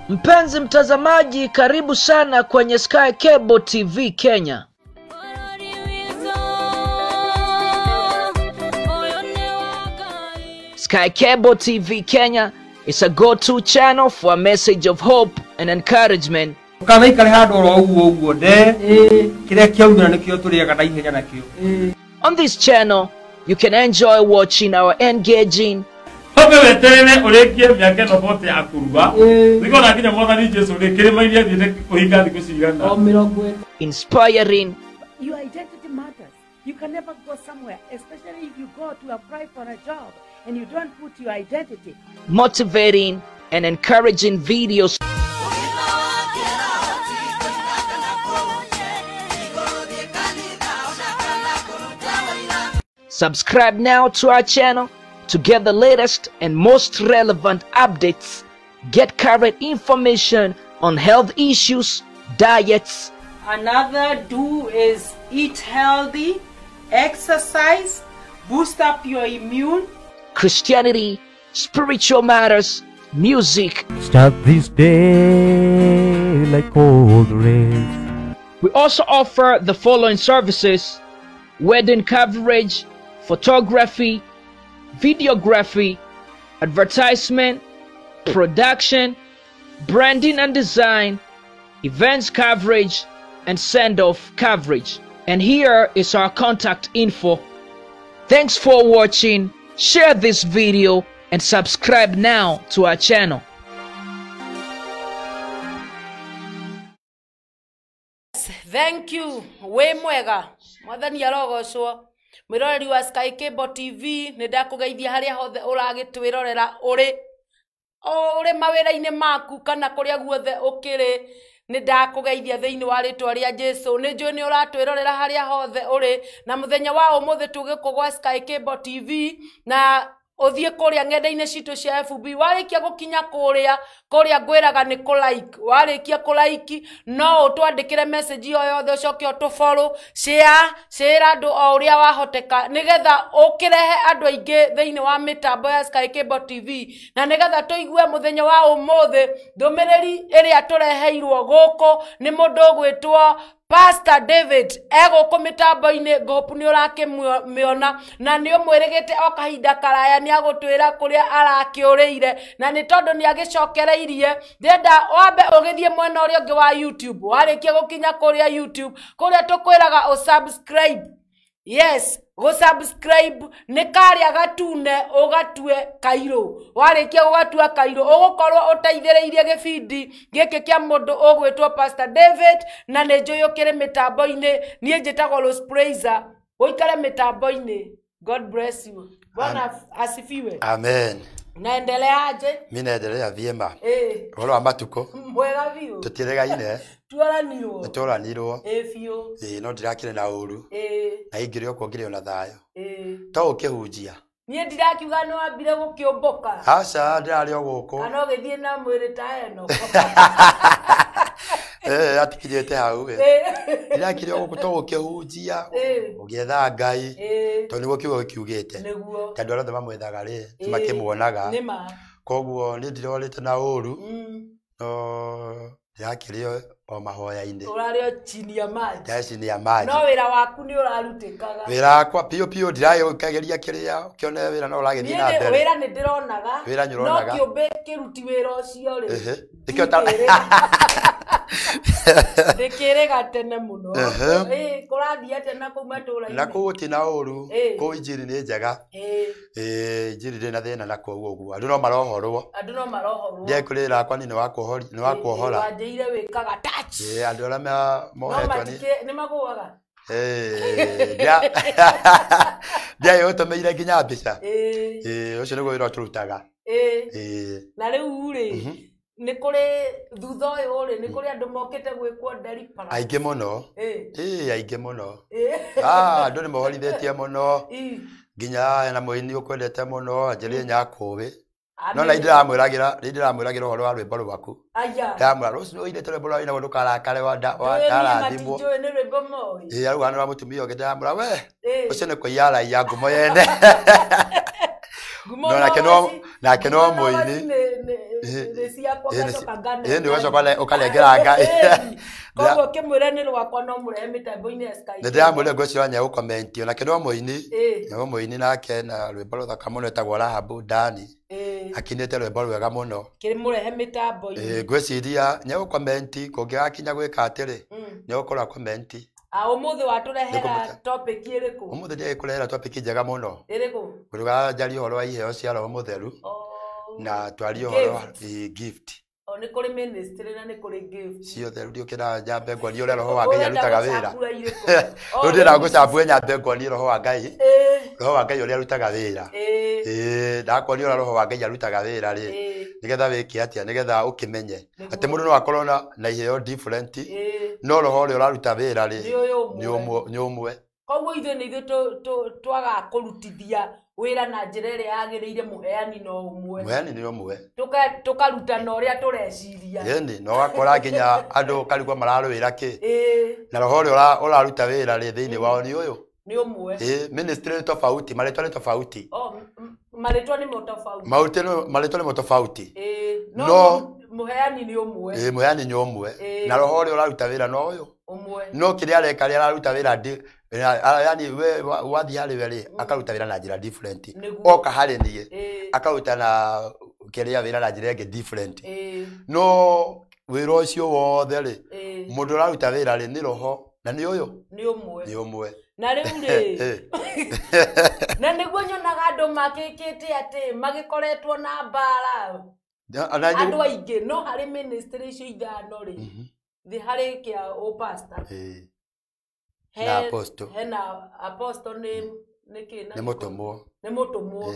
Mpenzi mtazamaji, karibu sana kwenye Sky Cable TV Kenya. Sky Cable TV Kenya is a go-to channel for a message of hope and encouragement. On this channel, you can enjoy watching our engaging, inspiring, Your identity matters. You can never go somewhere, especially if you go to apply for a job and you don't put your identity. motivating, and encouraging videos. Subscribe now to our channel to get the latest and most relevant updates. Get current information on health issues, diets. Another do is eat healthy, exercise, boost up your immune. Christianity, spiritual matters, music. Start this day like cold rain. We also offer the following services: wedding coverage, photography, videography, advertisement, production, branding and design, events coverage, and send-off coverage. And here is our contact info. Thanks for watching. Share this video and subscribe now to our channel. Thank you. Wĩ mwega mwathani arogocwo. Mwĩroreri wa Sky Cable TV, nĩ ndakũgeithia harĩa hothe ũragĩtwĩrorera ũrĩ ũrĩ mawĩra-inĩ maku kana kũrĩa guothe ũkĩrĩ. Nĩ ndakũgeithia thĩinĩ wa rĩtwa rĩa Jesu. Nĩ njũĩ nĩ ũratwĩrorera harĩa hothe ũrĩ, na mũthenya wa ũmũthĩ tũgĩkũ gwa Sky Cable TV na ũthiĩ kũrĩa ng'enda-inĩ citũ cia FB. Warĩkia gũkinya kũrĩa kũrĩa ngwĩraga nĩ kũ like, warĩkia kũ like no ũtwandĩkĩre message o yothe, ũcoke ũtũ follow, share share andũ o ũrĩa wahoteka, nĩgetha ũkĩrehe andũ aingĩ thĩinĩ wa mĩtambo ya Sky Cable TV, na nĩgetha tũigue mũthenya wa ũmũthĩ ndũmĩrĩri ĩrĩa tũreheirwo gũkũ nĩ mũndũ ũgwĩtwo Pastor David. Egũkũ mĩtambo-inĩ, ngũpu nĩ ũrakĩmĩona na nĩ ũmwĩrĩgĩte o kahinda karaya nĩ agũtwĩra kũrĩa arakĩũrĩire, na nĩ tondũ nĩ agĩcokereirie. Ndĩrenda wambe ũgĩthiĩ mwena ũrĩa ũngĩ wa YouTube. Warĩkia gũkinya kũrĩa YouTube, kũrĩa tũkwĩraga ũsubscribe. Yes, gũsubscribe nĩ karĩa gatune ũgatue kairũ. Warĩkia gũgatua kairũ, ũgũkorwo ũteithĩrĩirie gĩbindi gĩkĩ kĩa mũndũ ũgwĩtwo Pastor David, na nĩ njũĩ ũkĩrĩ mĩtambo-inĩ. Niĩ njĩtagwo Rose Praiser. Ũikare mĩtambo-inĩ. God bless you. Bwana asifiwe. Amen. Naendeleaje? Mimi naendelea vyema. Ũhoro wa matukũ? Mwega biũ. Tũtiregaine. Tworanirwo. Nĩtworanirwo. Biũ. Ĩĩ, no ndirakĩrĩ na ũru. Na ingĩrĩ okuo ngĩrĩ ona thayũ. To ũkĩhunjia. Niĩ ndirakiuga nĩ wambire gũkĩũmbũka. Aca, ndĩrarĩ o gũkũ. Kana ũgĩthiĩ na mwĩrĩ ta ĩno. Atikinyĩte hau. Ndirakĩrĩ o gũkũ to ũkĩhunjia. Ũgĩetha Ngai. Tondũ nĩguo kiugo gĩkiugĩte. Nĩguo. Tondũ arĩa othe mamwethaga rĩ, nĩmakĩmuonaga. Nĩma. Koguo niĩ ndirorĩte na ũru. No ndĩrakĩrĩ o mahoya-inĩ. Ũrarĩ o chini ya maji. Ndĩrarĩ chini ya maji. No wĩra waku nĩ ũrarutĩkaga. Wĩra wakwa piũ piũ, ndiragĩkageria kĩrĩa, ũkĩone wĩra no ũragĩthiĩ na mbere. Wĩra nĩ ndĩronaga. Wĩra nĩ ũronaga. No kĩũmbe kĩruti wĩra ũcio rĩ. Nĩkĩo ta Ndĩkĩrĩga tene mũno. Kũrathiĩ atĩa na kũu matũũra-inĩ? Na kũu gũtirĩ na ũru. Kũu injiri nĩ njega. Injiri ndĩrĩ na thĩna na kũu ũguo. Andũ no marohorwo. Andũ no marohorwo. Ndiĩ kũrĩ wĩra wakwa niĩ nĩ wa kuohora. Wanjĩire wĩkaga touch. Andũ arĩa mohetwo nĩ nĩ magũaga. Ndiaĩ ũtũmĩire nginya mbica. Ũcio nĩguo wĩra tũrutaga. Na rĩu rĩ, nĩ kũrĩ thutha ũyũ rĩ, nĩ kũrĩ andũ mokĩte gwĩkwo deliverance. Aingĩ mũno. Aingĩ mũno. Andũ nĩ mohorithĩtie mũno. Nginya na mũini ũkwendete mũno, anjĩrĩe nyakũĩ. No na ndĩramwĩragĩra ũhoro wa rwĩmbo rwaku. Ndamwĩra rũciũ ũinĩte rwĩmbo rwa wĩnagwo ndũkarakare ndarathimwo. Njũĩ nĩ rwĩmbo moĩ. Arauga nĩ rwa mũtumia ũngĩ, ndĩramwĩra we ũcio nĩ kũiya araiya ngumo yene. Ngumo No nake no mũini. nĩ ciakwa ngacoka ngane. Ĩĩ, nĩ ũgacoka ũkanengera Ngai. Koguo kĩmwĩre nĩ rwakwa no mũrehe mĩtambo-inĩ ya Sky. Nĩ ndĩramwĩrire ngwĩciria nĩ egũcomment onake no mũini. No mũini nake na rwĩmbo rũthaka mũno etagwo Rahabu Dani. Akinĩte rwĩmbo rwega mũno. Kĩmũrehe mĩtambo-inĩ. Ngwĩciria nĩ egũcomment kũngĩgakinya gwĩka atĩrĩ nĩ egũkorwo acomment. Ũmũthĩ watũrehera topic ĩrĩkũ? Ũmũthĩ ndĩgũkũrehera topic njega mũno. Ĩrĩkũ? Ngũrũga njarie ũhoro wa iheo cia Roho Mũtheru. Na twarie ũhoro wa gift. O nĩ kũrĩ ministry na nĩ kũrĩ gift. Ciothe rĩu ndiũkĩra nyambe nguonie ũrĩa Roho wa Ngai arutaga wĩra. Rĩu ndĩrenda gũcabue nyambe nguonie Roho wa Ngai. Roho wa Ngai ũrĩa arutaga wĩra. Ndakuonia ũrĩa Roho wa Ngai arutaga wĩra rĩ. Nĩgetha wĩke atĩa, nĩgetha ũkĩmenye atĩ mũndũ no akorwo na iheo different, no roho ũrĩa ũraruta wĩra rĩ nĩ ũmwe. Koguo ithuĩ nĩ ithuĩ twagaga kũrutithia wĩra na njĩra ĩrĩa yagĩrĩire, mũheani no ũmwe. Mũheani nĩ ũmwe. Tũkaruta na ũrĩa tũreciria. Ĩni, na ũgakora nginya andũ ũkarigwo mararũĩra kĩ. Na roho ũrĩa ũraruta wĩra rĩ thĩinĩ wao nĩ ũyũ. Nĩ ũmwe. Ministry nĩ tofauti, marĩtwa nĩ tofauti. Marĩtwa nĩ tofauti. Marĩtwa nĩ tofauti. No mũheani nĩ ũmwe. Mũheani nĩ ũmwe. Na roho ũrĩa ũraruta wĩra no ũyũ. Ũmwe. No kĩrĩa areka rĩ araruta wĩra yani we wathiĩ harĩ we rĩ akaruta wĩra na njĩra different. Oka harĩ niĩ akaruta na kĩrĩa wĩra na njĩra ĩngĩ different. No wĩra ũcio wothe rĩ mũndũ ũraruta wĩra rĩ nĩ roho na nĩ ũyũ. Nĩ ũmwe. Nĩ ũmwe. Na rĩu rĩ na nĩguo nyonaga andũ makĩkĩte atĩ magĩkoretwo na mbara andũ aingĩ no harĩ ministry icio ithano rĩ thĩ harĩ kĩa ũpasta na apostle. Hena apostle nĩ kĩ? Nĩ mũtũmwo. Nĩ mũtũmwo.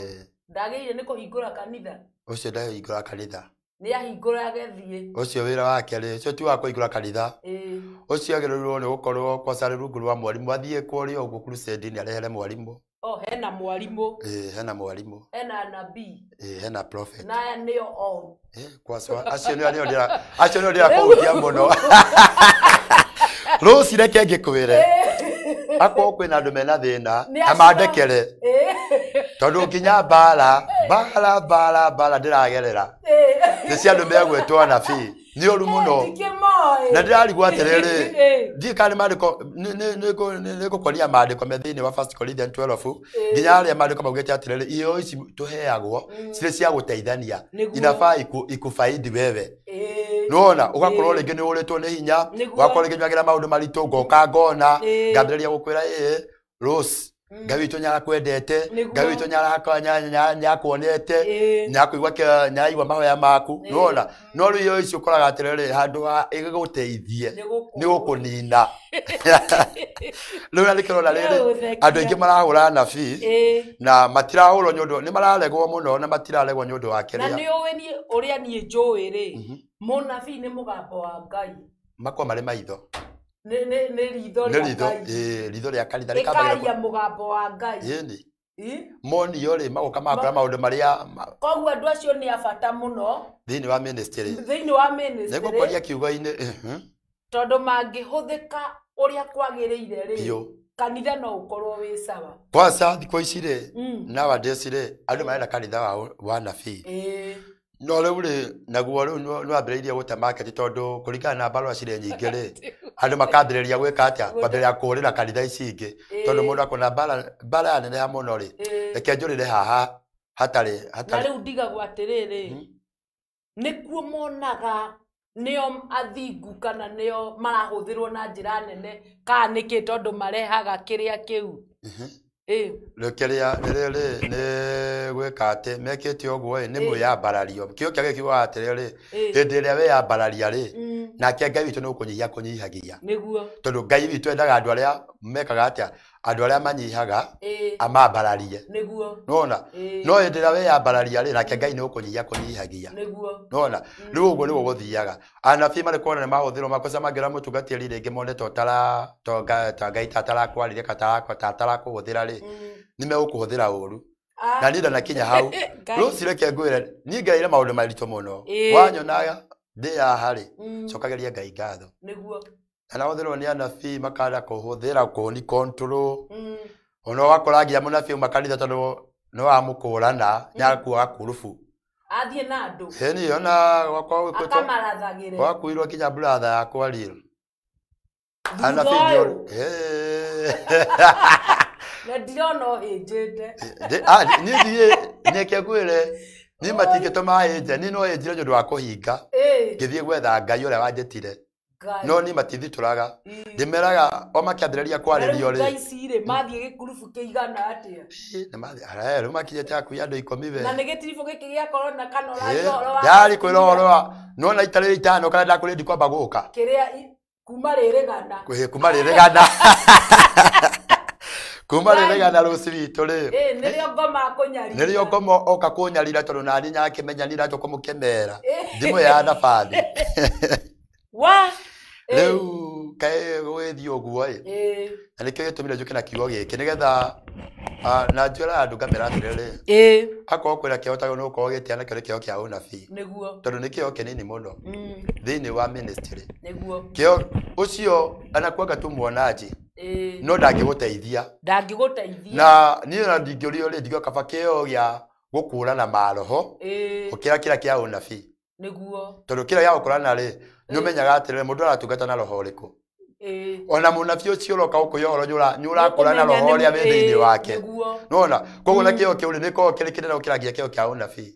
Ndagĩrĩire nĩ kũhingũra kanitha. Ũcio ndahingũra kanitha. Nĩ ahingũra agethiĩ. Ũcio wĩra wake rĩ ũcio ti wa kũhingũra kanitha. Ũcio agĩrĩirwo nĩ gũkorwo kwaca rungu rwa mwarimũ athiĩ kũrĩa ũguo crusade nĩ arehere mwarimũ. Hena mwarimũ. Hena mwarimũ. Hena nabii. Hena prophet. Na aya nĩo o. Kwaca acio nĩo ndĩra acio nĩo ndĩra kũhutia mũno. Rũci reke ngĩkwĩre. Akorwo kwĩna andũ mena thĩna amandekere. Tondũ nginya mbara mbara mbara mbara ndĩragerera. Nĩ cia andũ megwĩtwo anabii. Nĩ ũru mũno. Na ndĩrarigwo atĩrĩrĩ ndiũĩ kana nĩ maandĩko nĩ ngũkuonia maandĩko me thĩinĩ wa 1 Corinthians 12 nginya harĩa maandĩko maugĩte atĩrĩrĩ iheo ici tũheagwo cirĩ cia gũteithania inafaa ikufaidi wewe. Nĩwona ũgakorwo rĩngĩ nĩ ũrĩtwo nĩ hinya ũgakorwo rĩngĩ nĩwagera maũndũ maritũ ngoka ngona ngambĩrĩria gũkwĩra Rose Ngai witũ nĩarakwendete, Ngai witũ nĩakuonete, nĩakũigua nĩaraigua mahoya maku, nĩwona. No rĩu iheo icio ũkoraga atĩrĩrĩ handũ ha ĩgũteithie nĩ gũkũnina. Rĩu na nĩkĩrona rĩrĩ andũ aingĩ marahũra anabii na matirahũrwo nĩ ũndũ nĩ mararegwo mũno na matiraregwo nĩ ũndũ wa kĩrĩa. Na nĩ ũĩ niĩ ũrĩa niĩ njũĩ rĩ mũnabii nĩ mũgambo wa Ngai. Makorwo marĩ maitho. Nĩ ritho rĩa Ngai. Ritho rĩa kanitha rĩkaria mũgambo wa Ngai. Ĩni. Monio rĩ magoka magakora maũndũ marĩa koguo andũ acio nĩ a bata mũno thĩinĩ wa ministry. Thĩinĩ wa ministry. Nĩngũkwonia kiugo-inĩ. Tondũ mangĩhũthĩka ũrĩa kwagĩrĩire rĩ kanitha no ũkorwo wĩ sawa. Kwanza thikũ ici rĩ nowadays rĩ andũ marenda kanitha wa nabii. No rĩu rĩ naguo rĩu nĩ wambĩrĩirie gũte market tondũ kũringana na mbarũa cirĩ nyingĩ rĩ andũ makambĩrĩria gwĩka atĩa kwambĩrĩria kũũrĩra kanitha ici ingĩ tondũ mũndũ akona mbara yaneneha mũno rĩ reke njũrĩre haha hatarĩ hatarĩ. Na rĩu ndigagwo atĩrĩrĩ nĩkuo monaga nĩo athingu kana nĩo marahũthĩrwo na njĩra nene kana nĩkĩ tondũ marehaga kĩrĩa kĩu. Rĩu kĩrĩa rĩrĩ nĩ gwĩka atĩ mekĩte ũguo nĩ mwĩyambarario kĩo kĩa gĩkiugaga atĩrĩrĩ hĩndĩ ĩrĩa wĩyambararia rĩ nake Ngai witũ nĩ gũkũnyihia kũnyihagia. Nĩguo. Tondũ Ngai witũ endaga andũ arĩa mekaga atĩa andũ arĩa manyihaga amambararie. Nĩguo. Nĩwona no hĩndĩ ĩrĩa wĩyambararia rĩ nake Ngai nĩ gũkũnyihia kũnyihagia. Nĩguo. Nĩwona rĩu ũguo nĩguo gũthiaga anabii marĩ kuona nĩ mahũthĩrwo makosa mangĩra mũtungatĩri rĩngĩ mone ta Ngai ta atarakwaririe kana ta atarakũhũthĩra rĩ nĩ megũkũhũthĩra ũru. Na niĩ ndanakinya hau rũci reke ngwĩre niĩ ngereire maũndũ maritũ mũno wanyonaga ndĩ haha rĩ cokagĩria Ngai ngatho. Nĩguo. Na hũthĩrwo nĩ anabii makanda kũhũthĩra kũni control ona ũgakora nginya mũnabii uma kanitha tondũ nĩ wamũkũrana nĩ akuaga kurubu Athiĩ na andũ. Ĩni ona gwakwa gwĩkĩtwo Akamarathagĩre. Gwakuirwo nginya brother yakwa rĩ. Thutha Anabii ũyũ. Nĩ Na ndirona ũhĩnjĩte. Niĩ thiĩ nĩke ngwĩre niĩ matingĩtũma hĩnje niĩ no hĩnjire nĩ ũndũ wa kũhinga. Ngĩthiĩ gwetha Ngai ũrĩa wanjĩtire. No niĩ matithitũraga. Ndĩmeraga o makĩambĩrĩria kwarĩrio rĩ. Thaa rĩ. ici rĩ mathiĩ gĩkurubu kĩigana atĩa? Rĩu makinyĩte hakuhĩ andũ 10 we. Na nĩ gĩtiribũ gĩkĩ gĩa corona kana ũraria ũhoro wa Yarĩ kwĩra ũhoro wa nĩwona ita rĩrĩ itano kana ndakwĩrire ndikwamba gũka. Kĩrĩa kuma rĩrĩ gana. Kuma rĩrĩ gana. Kuma rĩrĩ gana rũci witũ rĩ. Nĩrĩo ngoma akũnyarira. Nĩrĩo ngoma oka kũnyarira tondũ nani nyakĩmenya nĩ iratũ kũmũkemera. Thimũ ya thabarĩ. Wa. Rĩu kaĩ gũgĩthiĩ ũguo ĩ. Na nĩkĩo gĩtũmire njũke na kiugo gĩkĩ nĩgetha na njĩra andũ ngamera atĩrĩrĩ. Akorwo kwĩna kĩheo ta nĩ ũkorwo gĩtĩa nakĩo nĩ kĩheo kĩa ũnabii. Nĩguo. Tondũ nĩ kĩheo kĩnini mũno. Thĩinĩ wa ministry. Nĩguo. Kĩheo ũcio anakuanga tu muonaji. No ndangĩgũteithia. Ndangĩgũteithia. Na niĩ ona ndingĩũrio rĩ ndingĩoka kaba kĩheo gĩa gũkũrana maroho. Gũkĩra kĩrĩa kĩa ũnabii. Nĩguo. Tondũ kĩrĩa gĩa gũkũrana rĩ nĩ ũmenyaga atĩrĩrĩ mũndũ aratungata na roho ũrĩkũ. Ona mũnabii ũcio ũroka gũkũhe ũhoro nĩ ũrakũrana roho ũrĩa wĩ thĩinĩ wake. Nĩwona? Koguo na kĩheo kĩu rĩ nĩ gĩkoragwo kĩrĩ kĩnene gũkĩra nginya kĩheo kĩa ũnabii.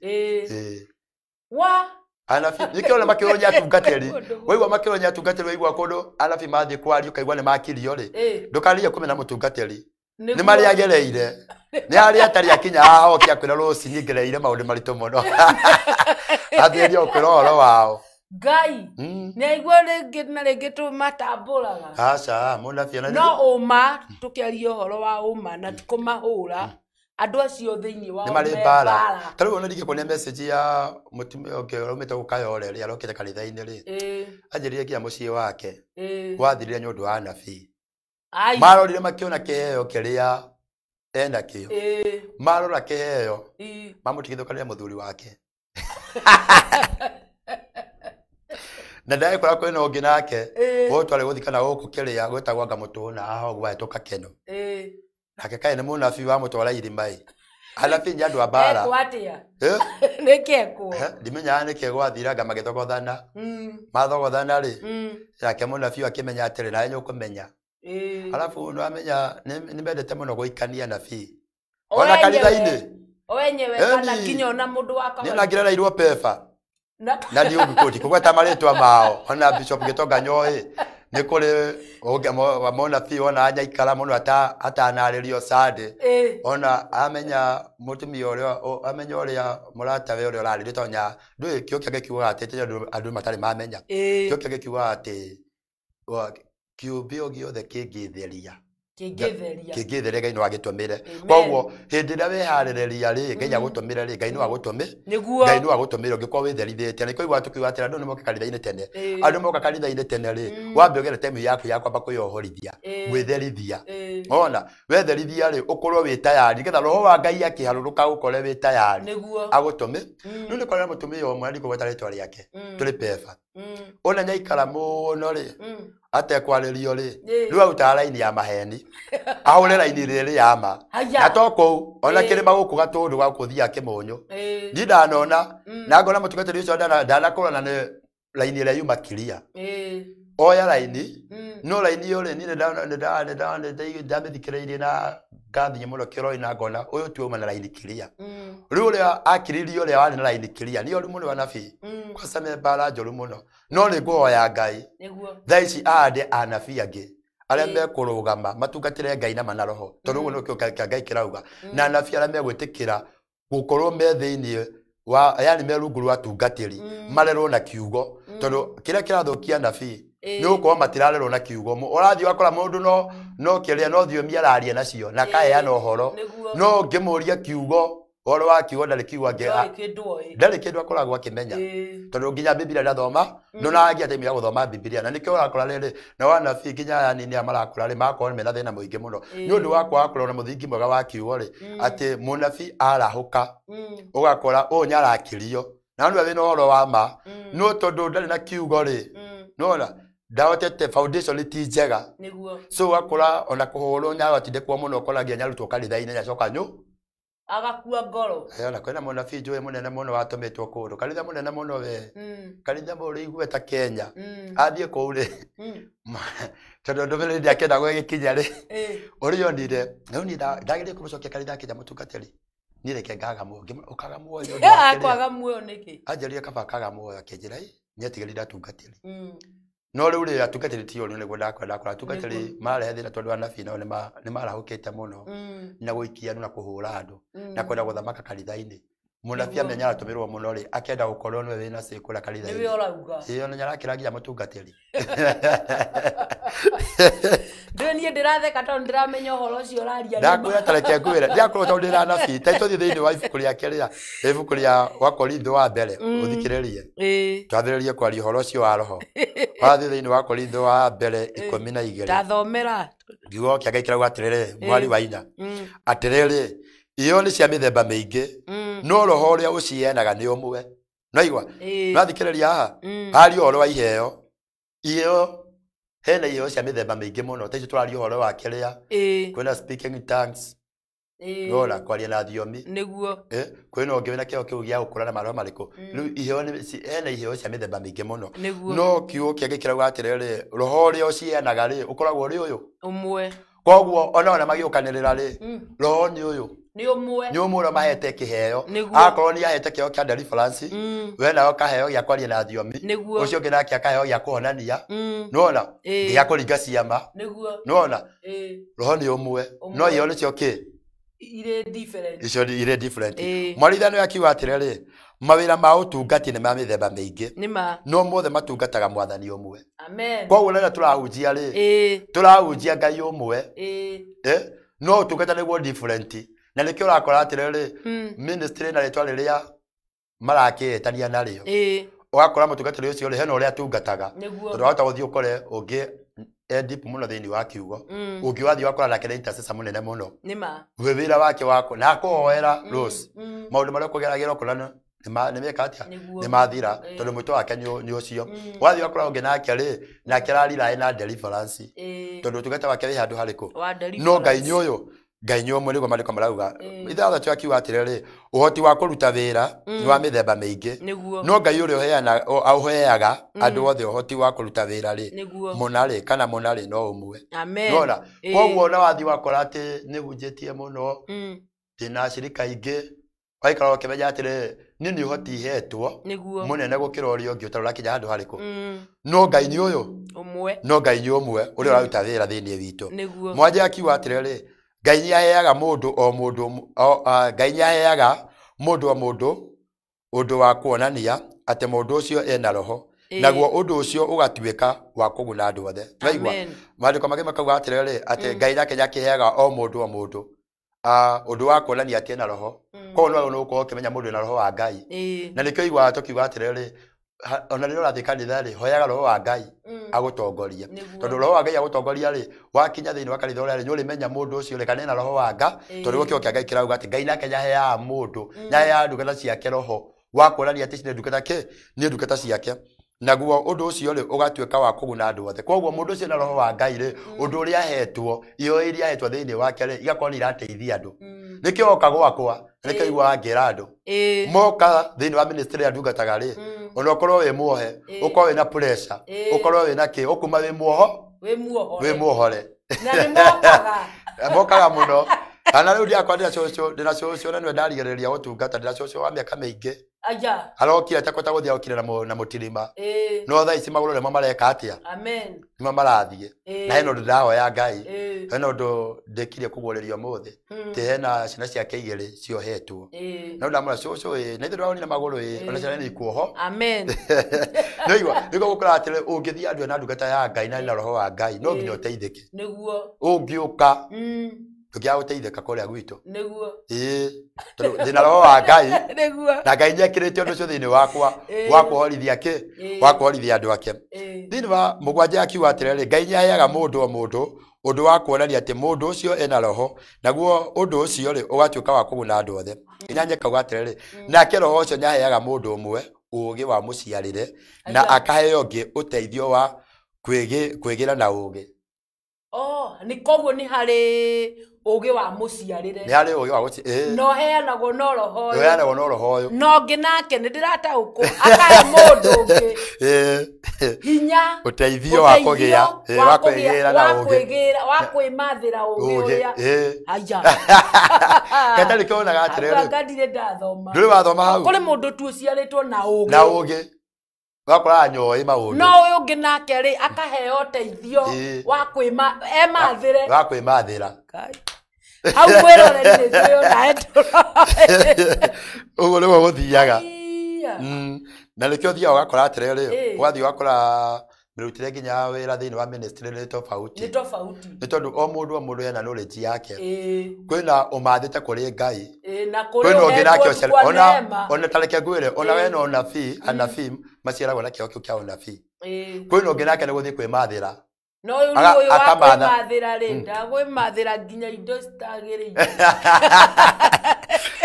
Wa. Anabii nĩkĩo ona makĩrwo nĩ atungatĩri. Waigua makĩrwo nĩ atungatĩri waigua kũndũ anabii mathiĩ kwaria ũkaigua nĩ makirio rĩ. Ndũkarĩrie kũmena mũtungatĩri. Nĩ marĩa agereire. Nĩ arĩa atarĩ akinya haha oke akwĩra rũcinĩ ngereire maũndũ maritũ mũno. Athĩrie ũkwĩra ũhoro wao. Ngai. Nĩ aigua rĩngĩ na rĩngĩ tũmatambũraga. Aca, mũnabii ona No ũma tũkĩaria ũhoro wa ũma na ti kũmahũra. Andũ acio thĩinĩ wao nĩ marĩ mbara. Ta rĩu ona ndingĩkuonia message ya mũtumia ũngĩ ũraumĩte gũkayore rĩ arokĩte kanitha-inĩ rĩ. Anjĩrire nginya mũciĩ wake. Wathirire nĩ ũndũ wa anabii. Marorire makĩona kĩheo kĩrĩa enakĩo. Marora kĩheo mamũtigithũkanĩre mũthuri wake. Na ndagĩkora kwĩna ũngĩ nake ũyũ twarĩ gũthikana gũkũ kĩrĩa gwĩtagwo anga mũtũna haha ũguo ahĩtũka Keno. Nake kaĩ nĩ mũnabii wamũtwara irima ĩ. Anabii nĩ andũ a mbara. Ekwo atĩa? Nĩkĩ ekwo? Ndimenyaga nĩkĩ gwathira anga magĩthogothana. Mathogothana rĩ nake mũnabii akĩmenya atĩrĩ nawe nĩ ũkũmenya. Alafu nĩwamenya nĩ mendete mũno gũikania anabii. Ona kanitha-inĩ. O enyewe kana nginya ona mũndũ wa kawaida. Nĩ ona peba. Na ndiũngĩkũti kũgweta marĩtwa mao ona Bishop Gĩtonga Nyoĩ nĩ kũrĩ mũnabii ona anyaikara mũno atanarĩrio Sunday ona amenya mũtumia ũrĩa amenya ũrĩa mũratawe ũrĩa ũrarĩrio tonya ndũĩ kĩo kĩake kiugaga atĩ andũ matarĩ mamenya kĩo kĩake kiugaga atĩ kĩũmbe o gĩothe kĩngĩtheria kĩngĩtheria Ngai no agĩtũmĩre. Koguo hĩndĩ ĩrĩa wĩharĩrĩria rĩ Ngai agũtũmĩre rĩ Ngai no agũtũmĩre. Ngai no agũtũmĩre ũngĩkorwo wĩtherithĩtie. Nĩkĩo ũiguaga tũkiuga atĩrĩ andũ nĩmoke kanitha-inĩ tene. Andũ moka kanitha-inĩ tene rĩ wambe ũgere time yaku ya kwamba kwĩyohorithia gwĩtherithia. Ona wetherithia rĩ ũkorwo wĩ tayari nĩgetha roho wa Ngai akĩharũrũka ũkore wĩ tayari agũtũmĩ. Rĩu nĩ kũrĩ mũtumia ũmwe ndikũgweta rĩtwa rĩake tũrĩ peba. Ona nyaikara mũno rĩ atekwarĩrio rĩ rĩu arutaga raini ya maheni ahũre raini rĩrĩ ya ma na to kũu ona kĩrĩma gũkũ gatũndũ gwa kũthiaga kĩmũnyũ niĩ ndanona na ngona mũtungatĩri ũcio ndanakũrana nĩ raini ĩrĩa yuma kiria oya raini no raini ĩyo rĩ niĩ nĩndamĩthikĩrĩirie na ngathiĩ mũno kĩrori na ngona ũyũ ti uma na raini kiria rĩu ũrĩa akiririe ũrĩa warĩ na raini kiria nĩ ũru mũno anabii kwaca me mbara njũru mũno no nĩ ngũhoya Ngai thaa ici ande anabii angĩ arĩa mekũrũgama matungatĩre Ngai na mana roho tondũ ũguo nĩkĩo kĩa Ngai kĩrauga na anabii arĩa megwĩtĩkĩra gũkorwo me thĩinĩ wa yani me rungu rwa atungatĩri marerwo na kiugo tondũ kĩrĩa kĩrathũkia anabii nĩ gũkorwo matirarerwo na kiugo. Ũrathiĩ ũgakora mũndũ no kĩrĩa no thiomi araria nacio na akaheana ũhoro no ũngĩmũria kiugo ũhoro wa kiugo ndarĩ kiugo ndarĩ kĩndũ akoragwo akĩmenya tondũ nginya Bibilia ndathoma ndonaga time ya gũthoma Bibilia na nĩkĩo ũrakora rĩrĩ na anabii nginya aya anini aya marakũra rĩ magakorwo mena thĩna mũingĩ mũno nĩ ũndũ wa kwaga kũrora mũthingi mwega wa kiugo rĩ atĩ mũnabii arahũka ũgakora ũyũ nĩarakirio na nĩwe wĩna ũhoro wa ma no tondũ ndarĩ na kiugo rĩ nĩwona ndahotete foundation ti njega so ũgakora ona kũhũrwo nĩagatindĩkwo mũno ũkora nginya nĩarutwo kanitha-inĩ nĩacoka Agakua ngoro. Ona kwĩna mũnabii njũĩ mũnene mũno watũmĩtwo kũndũ kanitha mũnene mũno we kanitha ũrĩ igweta Kenya athiĩ kũu rĩ tondũ ndũmĩrĩri ndĩakĩendagwo ĩgĩkinya rĩ ũrĩa onire rĩu niĩ ndagĩrĩire kũmũcokia kanitha akĩnja mũtungatĩri niĩ reke ngaga muoyo ũkaga muoyo Akwaga muoyo nĩkĩ? Anjĩrire kaba akaga muoyo akĩnjĩra nĩetigĩrire atungatĩri no rĩu rĩ atungatĩri ti ũru nĩguo ndakora atungatĩri mararehe thĩna tondũ anabii nao nĩmarahũkĩte mũno na gũikia andũ na kũhũra andũ na kwenda gũthamaka kanitha-inĩ. Mũnabii amenya aratũmĩrwo mũno rĩ akenda gũkorwo nĩwe wĩna say kũrĩa kanitha-inĩ. Nĩwe ũrauga. Ĩĩ ona nĩarakĩra nginya mũtungatĩri. Ndũĩ niĩ ndĩratheka tondũ ndĩramenya ũhoro ũcio ũraria. Ndakwĩra ta reke ngwĩre ndiakorwo tondũ ndĩra anabii ta tũthiĩ thĩinĩ wa ibuku rĩake rĩa ibuku rĩa Wakorintho wa mbere ũthikĩrĩrie. Twambĩrĩrie kwaria ũhoro ũcio wa roho. Wathiĩ thĩinĩ wa Korintho wa mbere 12. Ndathomera. Kiugo kĩa Ngai kĩrauga atĩrĩrĩ mwari wa inya. Atĩrĩrĩ iheo nĩ cia mĩthemba mĩingĩ no roho ũrĩa ũciheanaga nĩ ũmwe. Nĩwaigua? Nĩwathikĩrĩria haha? Haria ũhoro wa iheo. Iheo hena iheo cia mĩthemba mĩingĩ mũno ta icio tũraria ũhoro wa kĩrĩa kwĩna speaking tongues nĩwona kwaria na thiomi nĩguo kwĩna ũngĩ wĩna kĩheo kĩu gĩa gũkũrana maroho marĩkũ rĩu iheo hena iheo cia mĩthemba mĩingĩ mũno no kiugo kĩa Ngai kĩrauga atĩrĩrĩ roho ũrĩa ũciheanaga rĩ ũkoragwo ũrĩ ũyũ ũmwe. Koguo ona magĩũkanĩrĩra rĩ roho nĩ ũyũ nĩ ũmwe nĩ ũmwe ũrĩa mahete kĩheo akorwo nĩ ahete kĩheo kĩa deliverance we nawe kaheo gĩa kwaria na thiomi ũcio ũngĩ nake akaheo gĩa kũhonania nĩwona gĩa kũringa ciama nĩwona roho nĩ ũmwe no iheo nĩcio kĩ irĩ different icio irĩ different. Mwarithano akiuga atĩrĩrĩ mawĩra ma ũtungati nĩ ma mĩthemba mĩingĩ no mothe matungataga mwathani ũmwe. Koguo rĩrĩa tũrahunjia rĩ tũrahunjia Ngai ũmwe no ũtungata nĩguo different. Na nĩkĩo ũrakora atĩrĩrĩ ministry na rĩtwa rĩrĩa marakĩĩtania narĩo ũgakora mũtungatĩri ũcio rĩ hena ũrĩa atungataga tondũ wahota gũthiĩ ũkore ũngĩ e deep mũno thĩinĩ wa kiugo ũngĩ wathiĩ wakora nake nĩ intercessor mũnene mũno wĩ wĩra wake wako na akũhoera Rose maũndũ marĩa ũkũgeragĩra ũkona nĩmeka atĩa nĩmathira tondũ mwĩto wake nĩ ũcio. Wathiĩ wakora ũngĩ nake rĩ nake ararira na deliverance tondũ ũtungata wake wĩ handũ harĩkũ no Ngai nĩ ũyũ Ngai nĩ ũmwe nĩguo maandĩko marauga. Ithathatũ akiuga atĩrĩrĩ ũhoti wa kũruta wĩra nĩ wa mĩthemba mĩingĩ no Ngai ũrĩa ũheaga andũ othe ũhoti wa kũruta wĩra rĩ mũna rĩ kana mũna rĩ no ũmwe. Nĩwona koguo ona wathiĩ wakora atĩ nĩ hunjĩtie mũno ndĩna acirika aingĩ waikara ũkĩmenya atĩrĩrĩ niĩ nĩ ũhoti hetwo mũnene gũkĩra ũrĩa ũngĩ ũtarĩ ũrakinya handũ harĩkũ no Ngai nĩ ũyũ no Ngai nĩ ũmwe ũrĩa ũraruta wĩra thĩinĩ witũ. Mwanja akiuga atĩrĩrĩ Ngai nĩaheaga mũndũ o mũndũ Ngai nĩaheaga mũndũ o mũndũ ũndũ wa kuonania atĩ mũndũ ũcio ena roho naguo ũndũ ũcio ũgatuĩka wa kũguna andũ othe. Nĩwaigua? Maandĩko mangĩ makauga atĩrĩrĩ atĩ Ngai nake nĩakĩheaga o mũndũ o mũndũ ũndũ wa kuonania atĩ ena roho. Koguo nĩwagĩrĩirwo nĩ gũkorwo ũkĩmenya mũndũ ena roho wa Ngai. Na nĩkĩo ũiguaga tũkiuga atĩrĩrĩ ona rĩrĩa ũrathiĩ kanitha rĩ hoyaga roho wa Ngai agũtongorie tondũ roho wa Ngai agũtongoria rĩ wakinya thĩinĩ wa kanitha ũrĩa rĩ nĩũrĩmenya mũndũ ũcio rĩ kana ena roho wa Ngai tondũ nĩguo kiugo kĩa Ngai kĩrauga atĩ Ngai nake nĩaheaga mũndũ nĩaheaga ndungata ciake roho wa kuonania atĩ ici nĩ ndungata kĩ nĩ ndungata ciake naguo ũndũ ũcio rĩ ũgatuĩka wa kũguna andũ othe. Koguo mũndũ ũcio na roho wa Ngai rĩ ũndũ ũrĩa ahetwo iheo iria ahetwo thĩinĩ wake rĩ igakorwo nĩ irateithia andũ. Nĩkĩo oka gwakwa nĩkĩo iguaga ngĩra andũ moka thĩinĩ wa ministry ya ndungataga rĩ ona ũkorwo wĩ muohe ũkorwo wĩna pressure ũkorwo wĩna kĩ ũkuma wĩ muoho wĩ muohore na nĩ mokaga mokaga mũno. Kana rĩu ndiakwa ndĩna cũcũ na nĩwe ndarigĩrĩria gũtungata ndĩna cũcũ wa mĩaka mĩingĩ arokire atekwenda gũthiĩ arokire na mũtirima no thaa ici magũrũ nĩmo mareka atĩa nĩmo marathiĩ na hena ũndũ ndahoya Ngai hena ũndũ ndĩkirie kũguũrĩrio ũmũthĩ tĩ hena ciana ciake igĩrĩ ciohetwo no ndamwĩra cũcũ ĩ na ithuĩ ndĩraonire magũrũ ĩ ona ciana nĩ ikuoho. Nĩwaigua nĩguo gũkora atĩrĩ ũngĩthiĩ andũ ena ndungata ya Ngai na ena roho wa Ngai no nginya ũteithĩke ũngĩũka ndũngĩaga gũteithĩka kũrĩa gwitũ nĩguo ĩĩ tondũ ndĩna roho wa Ngai na Ngai nĩekĩrĩte ũndũ ũcio thĩinĩ wakwa wa kũhorithia kĩ wa kũhorithia andũ ake. Thĩinĩ wa mũgwanja akiuga atĩrĩrĩ Ngai nĩaheaga mũndũ o mũndũ ũndũ wa kuonania atĩ mũndũ ũcio ena roho naguo ũndũ ũcio rĩ ũgatuĩka wa kũguna andũ othe. Inyanya kauga atĩrĩrĩ nake roho ũcio nĩaheaga mũndũ ũmwe ũũgĩ wa mũciarĩre na akaheo ũngĩ ũteithio wa kwĩgĩra na ũũgĩ. Oh, nĩ koguo nĩ harĩ Ũgĩ wa mũciarĩre. Nĩ harĩ ũgĩ wa gũci No heanagwo no roho ũyũ. Ũheanagwo no roho ũyũ. No ũngĩ nake nĩ ndĩrataũkwo akahe mũndũ ũngĩ hinya ũteithio wa kũgĩa wa kwĩgĩra na ũgĩ wa kwĩmathĩra ũgĩ ũrĩa. Aya. Kata nĩkĩo wonaga atĩrĩrĩ. Anga ndirĩ ndathoma. Ndũrĩ wathoma hau. Kũrĩ mũndũ tu ũciarĩtwo na ũgĩ. Na ũgĩ. Ũgakora nyoĩ maũndũ. No ũyũ ũngĩ nake rĩ akaheo ũteithio wa kwĩma emathĩre. Wa kwĩmathĩra. Hau mwĩroreri nĩ njũĩ onawe ndũroĩ. Ũguo nĩguo gũthiaga. Na nĩkĩo ũthiaga ũgakora atĩrĩrĩ, ũgathiĩ ũgakora mĩrutĩre nginya wĩra thĩinĩ wa ministry nĩ tofauti. Nĩ tofauti. Nĩ tondũ o mũndũ ena knowledge yake. Kwĩna ũmathĩte kũrĩ Ngai. Na kũrĩ ũhetwo kwa neema. Ona ta reke ngwĩre, ona we na ũnabii, anabii maciaragwo na kĩheo kĩu kĩa ũnabii. Kwĩna ũngĩ nake nĩ gũthiĩ kwĩmathĩra. No ũyũ ũyũ wa kwĩmathĩra rĩ, ndagwĩmathĩra nginya indo citagĩrĩire.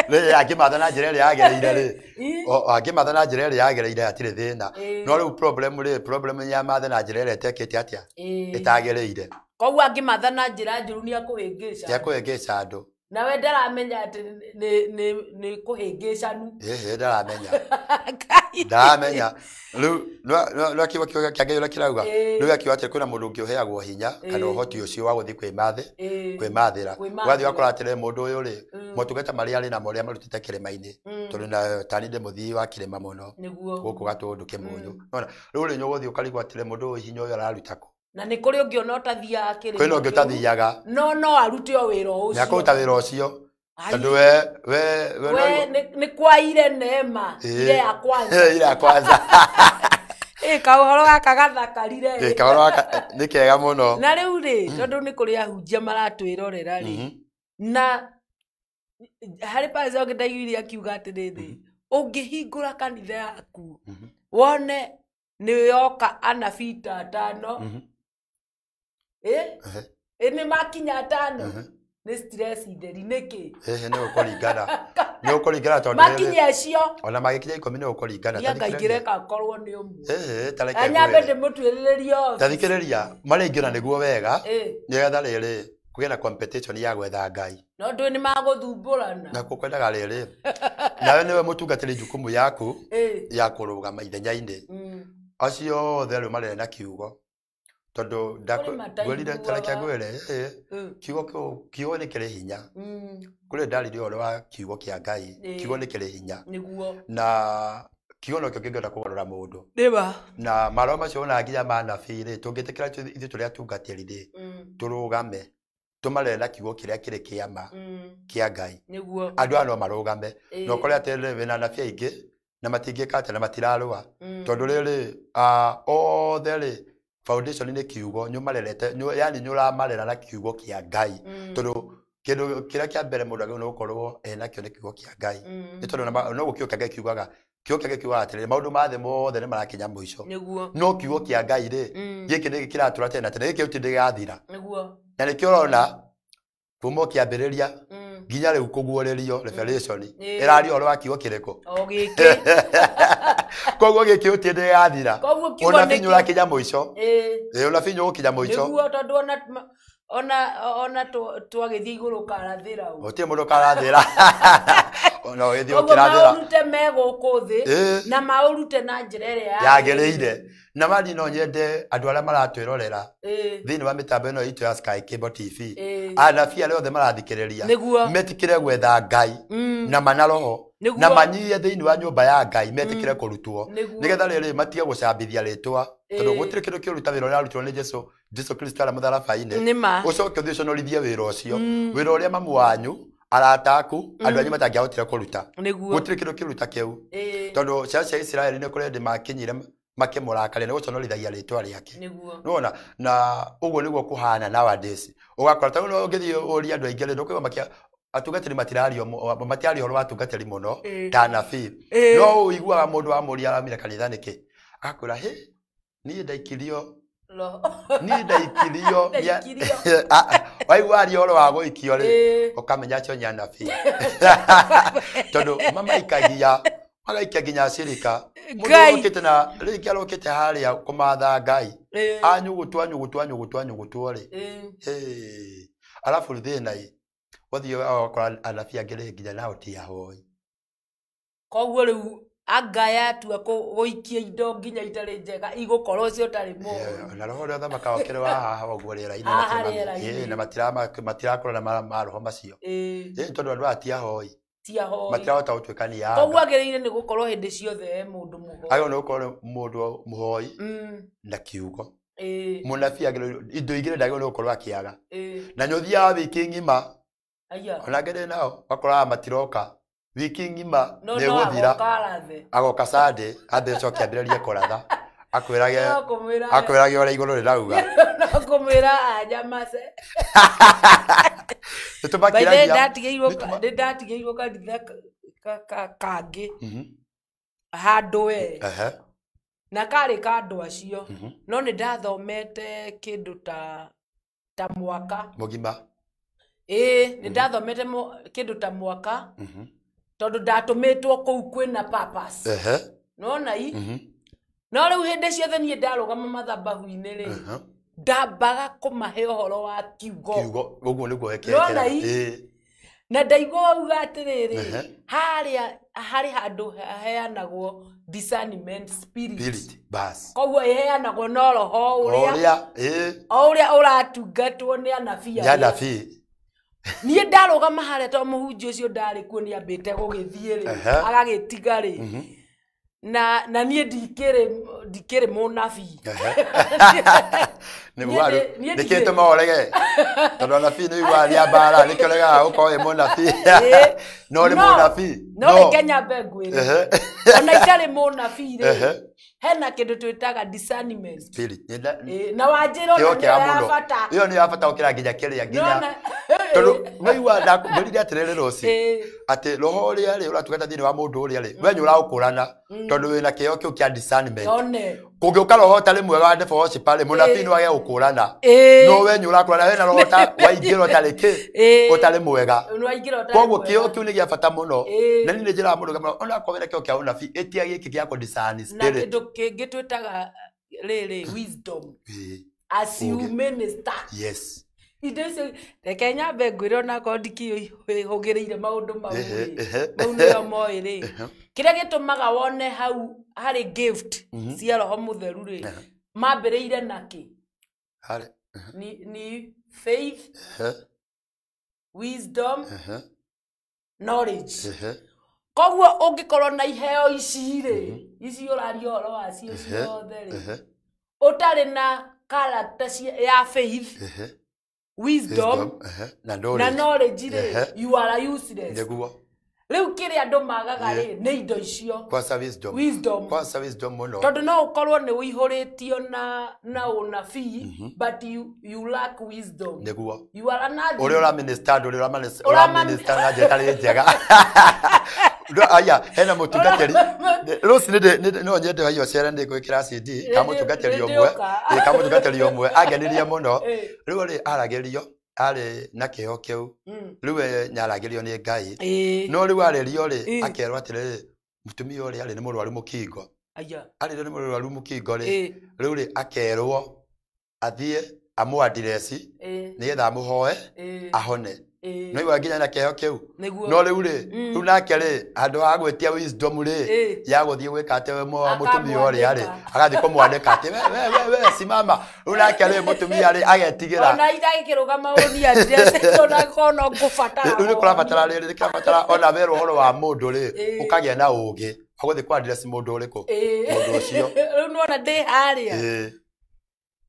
Rĩ angĩmatha na njĩra ĩrĩa yagĩrĩire rĩ, angĩmatha na njĩra ĩrĩa yagĩrĩire hatirĩ thĩna. No rĩu problem rĩ, problem ya mathe na njĩra ĩrĩa ĩtekĩte atĩa? Ĩtagĩrĩire. Koguo angĩmatha na njĩra njũru nĩ akũhĩngĩca. Nĩ akũhĩngĩca andũ. Nawe ndaramenya atĩ nĩ kũhĩngĩcanu. Ĩhĩ ndaramenya. Ndaramenya. Rĩu no kiugo kĩa Ngai ũrĩa kĩrauga. Rĩu akiuga atĩ kwĩna mũndũ ũngĩ ũheagwo hinya kana ũhoti ũcio wa gũthiĩ kwĩmathĩra. Ũgathiĩ ũgakora atĩrĩ mũndũ ũyũ rĩ, motungata marĩa arĩ namo ũrĩa marutĩte kĩrĩma-inĩ. Tondũ na tani ndĩ mũthii wa kĩrĩma mũno. Gũkũ Gatũndũ Kĩmũnyũ. Nĩwona? Rĩu rĩ nĩũgũthiĩ ũkarigwo atĩrĩ mũndũ ũyũ hinya ũyũ araruta kũ? Na nĩ kũrĩ ũngĩ ona ũtathiaga kĩrĩma. Kwĩna ũngĩ ũtathiaga. No no arute o wĩra ũcio. Nĩ akũruta wĩra ũcio. Tondũ we nĩ kwaire neema ile ya kwanza. Ile ya kwanza. Kaũhoro gaka gathakarire. Kaũhoro gaka nĩ kega mũno. Na rĩu rĩ, tondũ nĩ kũrĩ ahunjia maratwĩrorera rĩ. Na harĩ pastor ũngĩ ndaiguire akiuga atĩrĩrĩ, ũngĩhingũra kanitha yaku wone nĩ yoka anabii ta atano. Nĩ makinya atano. Nĩ stress nderi nĩkĩ? Nĩ ũkũringana. Nĩ ũkũringana tondũ makinya acio. Ona magĩkinya 10 nĩ ũkũringana. Niĩ ngaingĩreka korwo nĩ ũmwe. Ta reke nyambe ndĩmũtuĩrĩrie. Ta thikĩrĩria, marĩingĩra nĩguo wega. Nĩgetha rĩrĩ kũgĩe na competition ya gwetha Ngai. No ndũĩ nĩ magũthumbũrana. Na kwendaga rĩrĩ. Nawe nĩwe mũtungatĩri jukumu yaku ya kũrũgama ithenya-inĩ. Acio othe rĩu marĩ na kiugo. Tondũ ngwĩrire ta reke ngwĩre, kiugo nĩ kĩrĩ hinya. Kũrĩ ndaririe ũhoro wa kiugo kĩa Ngai, kiugo nĩ kĩrĩ hinya. Na kiugo nokĩo kĩngĩhota kũgarũra mũndũ. Na marũa macio ona nginya ma anabii rĩ, tũngĩtĩkĩra ithuĩ tũrĩ atungatĩri rĩ, tũrũgame tũmarere na kiugo kĩrĩa kĩrĩ kĩa ma kĩa Ngai. Andũ aya no marũgame. Na ũkore atĩ wĩna anabii aingĩ na matingĩka atĩa na matirarũa. Tondũ rĩrĩ othe rĩ foundation nĩ kiugo nyumarerete yani nyũramarera na kiugo kĩa Ngai. Tondũ kĩndũ kĩrĩa kĩa mbere mũndũ agĩrĩirwo nĩ gũkorwo enakĩo nĩ kiugo kĩa Ngai. Nĩ tondũ no kiugo kĩa Ngai kiugaga, kiugo kĩa Ngai kiugaga atĩrĩrĩ, maũndũ ma thĩ mothe nĩ marakinya mũico. No kiugo kĩa Ngai rĩ, gĩkĩ nĩ kĩratũra tene na tene, gĩkĩ gĩtirĩ gĩgathira. Na nĩkĩo ũrona kuma kĩambĩrĩria nginya rĩu kũguũrĩrio revelation ĩraria ũhoro wa kiugo kĩrĩkũ? O gĩkĩ. Koguo gĩkĩ gĩtirĩ gĩgathira. Ũnabii nĩũrakinya mũico. Ũnabii nĩũgũkinya mũico. Nĩguo tondũ ona twagĩthiĩ igũrũ ũkarathĩra ũ. Gũtirĩ mũndũ ũkarathĩra. Ona ũgĩthiĩ ũkĩrathĩra. Maũrute me gũkũ thĩ na maũrute na njĩra ĩrĩa yagĩrĩire. Na mani no nyende andũ arĩa maratwĩrorera thĩinĩ wa mĩtambo ĩno itũ ya Sky Cable TV, anabii arĩa othe marathikĩrĩria metĩkĩre gwetha Ngai na mana roho na manyie thĩinĩ wa nyũmba ya Ngai, metĩkĩre kũrutwo nĩgetha rĩrĩ matige gũcambithia rĩtwa, tondũ gũtirĩ kĩndũ kĩũru ta wĩra ũrĩa arutirwo nĩ Jesu Kristo arĩa mũtharaba-inĩ. Ũcoke ũthiĩ ũconorithie wĩra ũcio, wĩra ũrĩa mamu wanyu, arata aku, andũ anyu matangĩahotire kũruta. Gũtirĩ kĩndũ kĩũru ta kĩu, tondũ ciana cia Isiraeli nĩ kũrĩ hĩndĩ makinyire makĩmũrakaria nĩ gũconorithagia rĩtwa rĩake. Nĩwona? Na ũguo nĩguo kũhana nowadays. Ũgakora ta rĩu ũngĩthiĩ ũrie andũ aingĩ rĩ, ndũkũigua makia atungatĩri matirario matiario ũhoro wa atungatĩri mũno ta anabii. No ũiguaga mũndũ wamũria aramire kanitha nĩkĩ, agakwĩra hĩ, niĩ ndaikirio, niĩ ndaikirio. Waigua aria ũhoro wa gũikio rĩ, ũkamenya acio nĩ anabii. Tondũ mamaikagia magaikia nginya acirika. Mũndũ ũkĩte na rĩngĩ arokĩte harĩa kũmatha Ngai, anyugutwo anyugutwo anyugutwo anyugutwo rĩ, arabu thĩna ĩ Ũthiĩ ũgakora anabii angĩ rĩ nginya nao ti ahoi. Koguo rĩu anga yatua gũikia indo nginya itarĩ njega igũkorwo ũcio ũtarĩ mũhoi. Na roho ũrĩa ũthamakaga ũkĩrĩ wa haha ũguo rĩera-inĩ Haha rĩera-inĩ. Na matirakũra na maroho macio. Ĩĩ tondũ andũ aya ti ahoi. Ti ahoi. Matirahota gũtuĩkania Koguo anga. agĩrĩire nĩ gũkorwo hĩndĩ ciothe e mũndũ mũhoi. Agĩrĩirwo nĩ gũkorwo mũndũ mũhoi na kiugo. Mũnabii agĩrĩirwo indo igĩrĩ ndagĩrĩirwo nĩ gũkorwo akĩaga. Na nĩ ũthiaga wiki ng'ima. Ona angĩ ndĩ nao ũgakoraga matiroka. Wiki ng'ima No nĩ no ĩgũthira. agoka arathe. Agoka Sunday ambe acoke ambĩrĩrie kũratha. Akwĩrage No kũmwĩra akwĩrage ũrĩa igũrũ rĩrauga. no kũmwĩra anyamace. Nĩ tũmakiragia. Nĩ ndatigĩirwo kanitha kangĩ handũ we. Na karĩ ka andũ acio. No nĩ ndathomete kĩndũ ta mwaka. Mũgima. Ĩĩ nĩ ndathomete kĩndũ ta mwaka. Tondũ ndatũmĩtwo kũu kwĩna purpose. Nĩwona i? No rĩu hĩndĩ ciothe niĩ ndarũgama mathabahu-inĩ rĩ, ndambaga kũmahe ũhoro wa kiugo. Kiugo ũguo nĩguo Nĩwona i? Ĩĩ. Na ndaigua wauga atĩrĩrĩ, harĩa harĩ handũ haheanagwo discernment spirit. Spirit bas. Koguo ĩheanagwo no roho ũrĩa ĩĩ o ũrĩa ũratungatwo nĩ anabii nĩ anabii. Niĩ ndarũgama harĩa tondũ mũhunjia ũcio ndarĩ kuo nĩ ambĩte gũgĩthiĩ rĩ, agagĩtiga rĩ. Na niĩ ndikĩrĩ mũnabii. Nĩ nĩkĩĩ tũmaga ũrege? Tondũ anabii nĩ ũiguaga nĩ a mbara, nĩkĩo ũregaga gũkorwo wĩ mũnabii. No ũrĩ mũnabii. No reke nyambe ngwĩre. Ona itarĩ mũnabii rĩ, hena kĩndũ twĩtaga discernment. Spirit. Na wanjĩra ona nĩ ya bata. Ĩyo nĩ ya bata gũkĩra nginya kĩrĩa nginya. Tondũ waigua ndakũrire atĩrĩrĩ rũci atĩ roho ũrĩa rĩ ũratungata thĩinĩ wa mũndũ ũrĩa rĩ we nĩ ũraũkũrana tondũ wĩna kĩheo kĩu kĩa discernment. Kũngĩũka roho ũtarĩ mwega wa devil worshiper rĩ mũnabii nĩ wage gũkũrana. No we nĩ ũrakũrana hena roho ta waingĩra ũtarĩ kĩ ũtarĩ mwega. Koguo kĩheo kĩu nĩ gĩa bata mũno. Na niĩ nĩ njĩraga mũndũ ngamwĩra ona akorwo wĩna kĩheo kĩa ũnabii ĩtia gĩkĩ gĩa kũ discern spirit. Na kĩndũ kĩngĩ twĩtaga rĩrĩ wisdom. As you minister. Yes. Indo icio reke nyambe ngwĩre onakorwo ndikĩhũgĩrĩire maũndũ mau rĩ, mau nĩo moĩ rĩ, kĩrĩa gĩtũmaga wone hau harĩ gift cia roho mũtheru rĩ, mambĩrĩire nakĩ? Ni faith, wisdom, knowledge. Koguo ũngĩkorwo na iheo ici rĩ, ici ũraria ũhoro wacio ciothe rĩ, ũtarĩ na character ya faith, wisdom, na knowledge rĩ, you are useless. Nĩguo. Rĩu kĩrĩa andũ magaga rĩ nĩ indo icio. Kwanza wisdom. Wisdom. Kwanza wisdom mũno. Tondũ no ũkorwo nĩ ũihũrĩtio na ũnabii, but you lack wisdom. Nĩguo. You are another. Ũrĩa ũraminister ndũrĩ ũraminister na njĩra ĩtarĩ njega. Aya, hena mũtungatĩri. Rũci nĩ no nyende haiyo cere nĩ gwĩkĩra CD ka mũtungatĩri ũmwe. Ka mũtungatĩri ũmwe angenirie mũno. Rĩu rĩ aragĩrio arĩ na kĩheo kĩu. Rĩu we nĩaragĩrio nĩ Ngai. No rĩu arĩrio rĩ akerwo atĩrĩrĩ mũtumia ũrĩa arĩ nĩ mũrwaru mũkingo. Arĩ nĩ mũrwaru mũkingo rĩ. Rĩu rĩ akerwo athiĩ amũandireci nĩgetha amũhoe ahone. No igua nginya na kĩheo kĩu. No rĩu rĩ rĩu nake rĩ handũ ha gwĩtia wisdom rĩ ya gũthiĩ gwĩka atĩ mũtumia ũrĩa rĩ agathiĩ kũmwandĩka atĩ we we simama. Rĩu nake rĩ mũtumia rĩ agetigĩra. Ona itagĩkĩrũgama ũni address ona korwo no ngũbatara. Rĩu nĩ kũrabatara rĩrĩ nĩ kũrabatara ona werwo ũhoro wa mũndũ rĩ ũkagĩa na ũũgĩ wa gũthiĩ kũ address mũndũ ũrĩkũ mũndũ ũcio. Rĩu nĩwona ndĩ harĩa.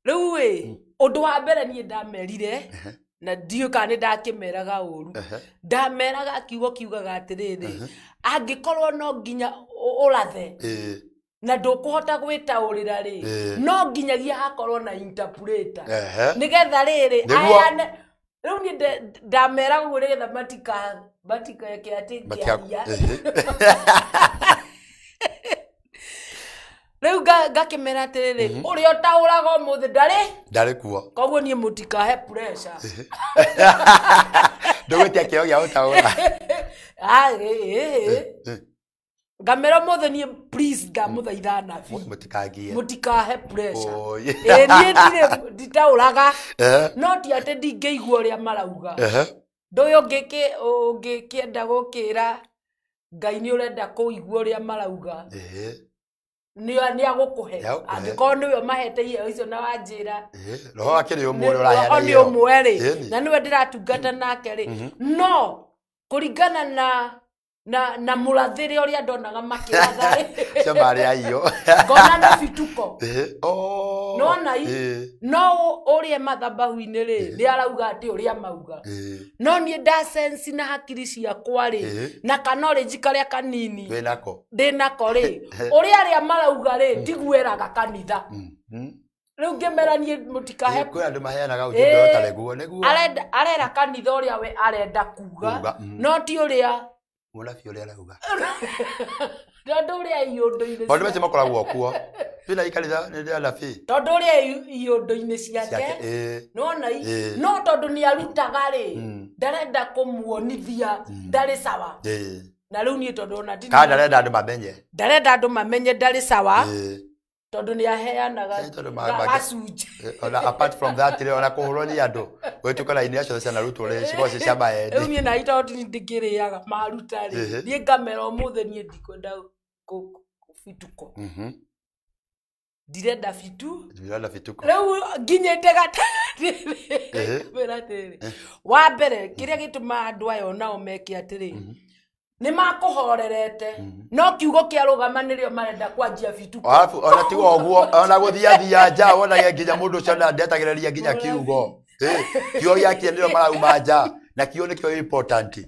Rĩu ĩ ũndũ wa mbere niĩ ndamerire na ndiũĩ kana nĩ ndakĩmeraga ũru, ndameraga kiugo kiugaga atĩrĩrĩ, angĩkorwo no nginya ũrathe na ndũkũhota gwĩtaũrĩra rĩ, no nginyagia hakorwo na interpreter nĩgetha rĩrĩ aheane. Rĩu niĩ ndameraga ũguo nĩgetha matikeke atĩ ngĩaria. Rĩu ngakĩmera atĩrĩrĩ, ũrĩa ũtaũraga ũmũthĩ ndarĩ kuo. Koguo niĩ mũtikahe pressure. Ndũgwĩtia kĩheo gĩa gũtaũra. Ngamera ũmũthĩ niĩ please ndamũthaitha anabii. Mũtikangie. Mũtikahe pressure. Ĩĩ niĩ ndirĩ nditaũraga. No ti atĩ ndingĩigua ũrĩa marauga. Ndũyũ ũngĩkĩenda gũkĩra Ngai nĩ ũrenda kũigua ũrĩa marauga. Nĩ agũkũhe. Angĩkorwo nĩwe ũmahete iheo icio na wanjĩra. Roho akĩrĩ ũmwe ũrĩa ũraheana. Roho nĩ ũmwe rĩ. Na nĩwe ndĩratungata nake rĩ. No kũringana na mũrathĩre ũrĩa ndonaga makĩratha rĩ. Cio marĩ aiyo. Ngona nĩ bituko. Nona no ũrĩa mathabahu-inĩ rĩ nĩ arauga atĩ ũrĩa mauga. No niĩ ndasensi na hakiri ciakwa rĩ na knowledge karĩa kanini ndĩnako rĩ ũrĩa arĩa marauga rĩ tigueraga kanitha. Rĩu ngĩmera niĩ mũtikahe. Kwĩ andũ maheanaga ũjumbe ũtarĩ guo nĩguo. Arera kanitha ũrĩa we arenda kuga no ti ũrĩa mũnabii ũrĩa arauga. Tondũ ũrĩa iũndũ-inĩ. Maũndũ macio makoragwo kuo. Twĩna ikanitha nĩ rĩa anabii. Tondũ ũrĩa iũndũ-inĩ ciake. Nĩwona no tondũ nĩ arutaga rĩ ndarenda kũmuonithia ndarĩ sawa. Na rĩu niĩ tondũ ona kana ndarenda andũ mamenye. Ndarenda andũ mamenye ndarĩ sawa. Tondũ nĩ aheanaga gacunjĩ. Ona apart from that rĩ ona kũhũrwo nĩ andũ gwĩtuka raini acio cianarutwo rĩ cikorwo ciĩ cia maende. Rĩu niĩ na tondũ ndingĩrĩaga maruta rĩ niĩ ngamera ũmũthĩ niĩ ndikwenda bituko. Ndirenda bitu. Ndirenda bituko. Rĩu nginyĩte gatagatĩ atĩrĩrĩ. Wa mbere kĩrĩa gĩtũmaga andũ aya onao meke atĩrĩ nĩ makũhorerete no kiugo kĩarũgama nĩrĩo marenda kwanjia bituko. Alafu ona tiga ũguo ona gũthiathia nja wonage nginya mũndũ ũcio na ndetagĩrĩria nginya kiugo. Kiugo gĩake nĩrĩo marauma nja na kiugo nĩkĩo important.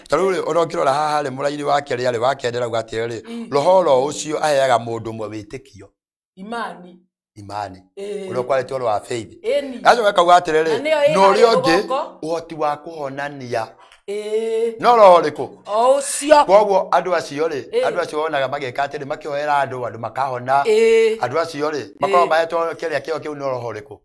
Ta rĩu rĩ ona ũkĩrora haha rĩ mũraini wake rĩ arĩ wake ndĩrauga atĩrĩrĩ roho oro ũcio aheaga mũndũ ũmwe wĩtĩkio. Imani. Imani. Ũrĩa ũkwarĩtie ũhoro wa faith. Gacoka kauga atĩrĩrĩ na ũrĩa ũngĩ ũhoti wa kũhonania. No roho ũrĩkũ? O ũcio. Koguo andũ acio rĩ andũ acio wonaga magĩka atĩrĩ makĩhoera andũ andũ makahona. Andũ acio rĩ makoragwo mahetwo kĩrĩa kĩo kĩu no roho ũrĩkũ?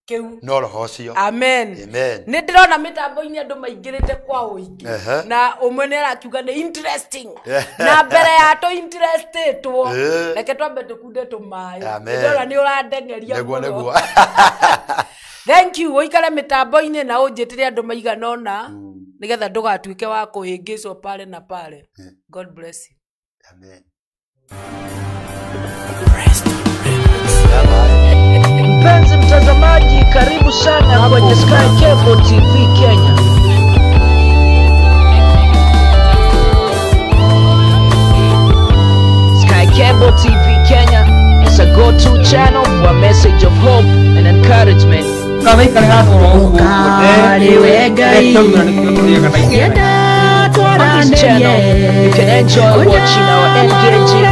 Kĩu. No roho ũcio. Amen. Amen. Nĩ ndĩrona mĩtambo-inĩ andũ maingĩrĩte kwa ũingĩ. Na ũmwe nĩ arakiuga nĩ interesting. Na mbere ya tũ interestetwo. Reke twambe tũkunde tũmaĩ. Ndĩrona nĩ ũrandengeria. Nĩguo nĩguo. Thank you. Ũikare mĩtambo-inĩ na ũnjĩtĩre andũ maigana ũna nĩgetha ndũgatuĩke wa kũhĩngĩcwo pale na pale. God bless you. Amen. Mpenzi mtazamaji, karibu sana kwenye Sky Cable TV Kenya. Sky Cable TV Kenya is a go-to channel for a message of hope and encouragement. On this channel, you can enjoy watching our engaging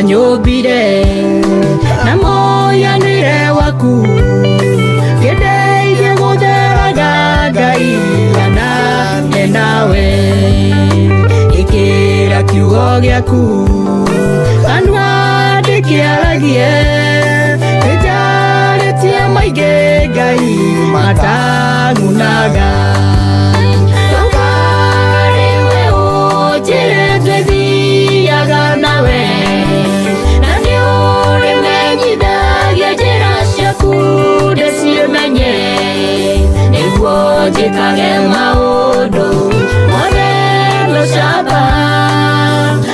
Wanyũmbire na mũhianĩre waku kĩndeithie gũtheraga Ngai anane nawe ĩkĩra kiugo gĩaku kanua ndĩkĩaragie nĩnjarĩtie maingĩ Ngai matang'unaga Ndũkarĩ we ũnjĩre twĩthiaga nawe na nĩũrĩmenyithagia njĩra ciaku ndĩcimenye nĩguo njĩkage maũndũ mothe na ũcamba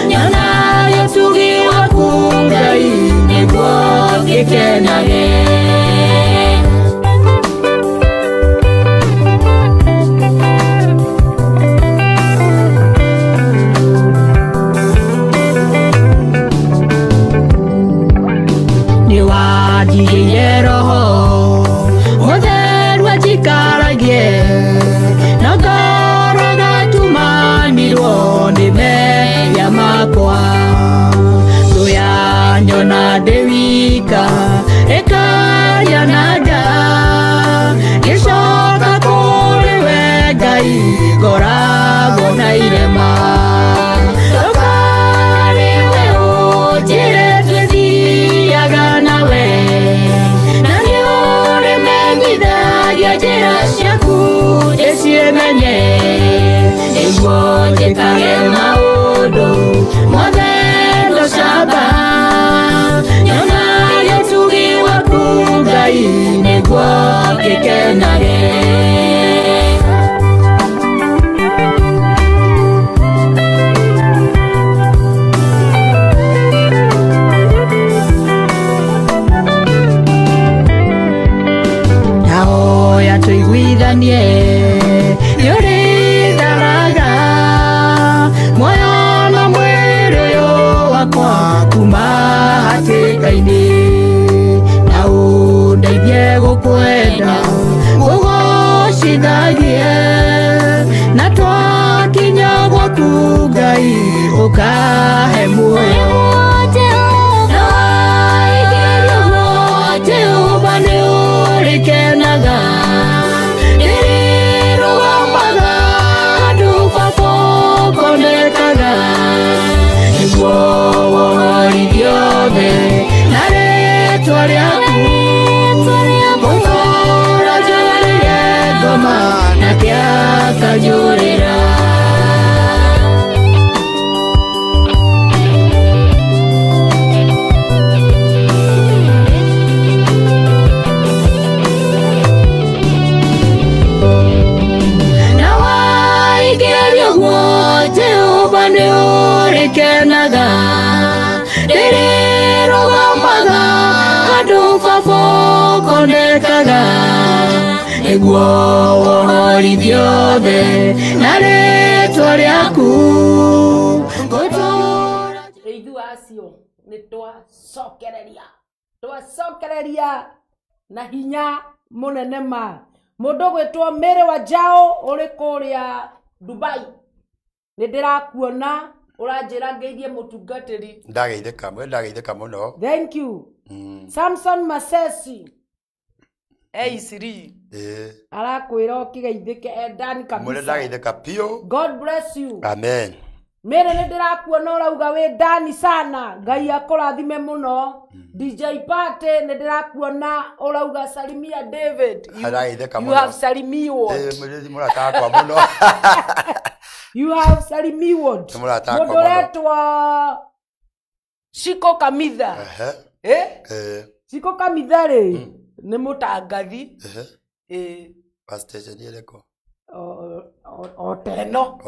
nyonage ũtugi waku Ngai nĩguo ngĩkenage. Nĩwanjigĩire roho mũtheru anjikaragie na ngoro ngatumanirwo nĩ mehia makwa thũ yanyona ndĩ wika ĩkaria na nja ngĩcoka kũrĩ we Ngai ngoragwo na irema Ndũkarĩ we ũnjĩre twĩthiaga nawe na nĩũrĩmenyithagia njĩra ciaku ndĩcimenye nĩguo njĩkage maũndũ mothe na ũcamba nyonage ũtugi waku Ngai nĩguo ngĩkenage. Ndahoya tũiguithanie nĩũrĩtharaga muoyo na mwĩrĩ ũyũ wakwa kuma hatĩka-inĩ na ũndeithie gũkwenda ngũgocithagie na twakinya gwaku Ngai ũkahe muoyo na waigĩrio guo Jehova nĩũrĩkenaga rĩrĩrũgamaga handũ baba ũkonekaga nĩguo wohorithio thĩ na rĩtwa rĩaku ngũtũũra njũrĩre ngoma nake akanjũrĩra. Na waigĩrio guo Jehova nĩũrĩkenaga rĩrĩrũgamaga handũ baba ũkonekaga nĩguo wohorithio thĩ na rĩtwa rĩaku ngũtũũra. Ithuĩ acio nĩ twacokereria na hinya mũnene ma mũndũ gwĩtwo Mary Wanjao ũrĩ kũrĩa Dubai nĩ ndĩrakuona ũranjĩra ngeithie mũtungatĩri. Ndageithĩka mwe ndageithĩka mũno. Thank you. Samson Masesi Isiri arakwĩra ũkĩgeithĩke endani Mwene kabisa. ndageithĩka piũ. God bless you. Amen. Mary nĩ ndĩrakuona ũrauga wĩ ndani sana Ngai akũrathime mũno. DJ Party nĩ ndĩrakuona ũrauga salimia David. Arageithĩka You mũno. have salimiwa. Mũrata wakwa mũno. You have salimiwa. Nĩ mũrata wakwa Mũndũ mũno. ũretwo Shiko Kamitha. Shiko Kamitha rĩ nĩ mũtangathi. Wa station ĩrĩkũ? O teno.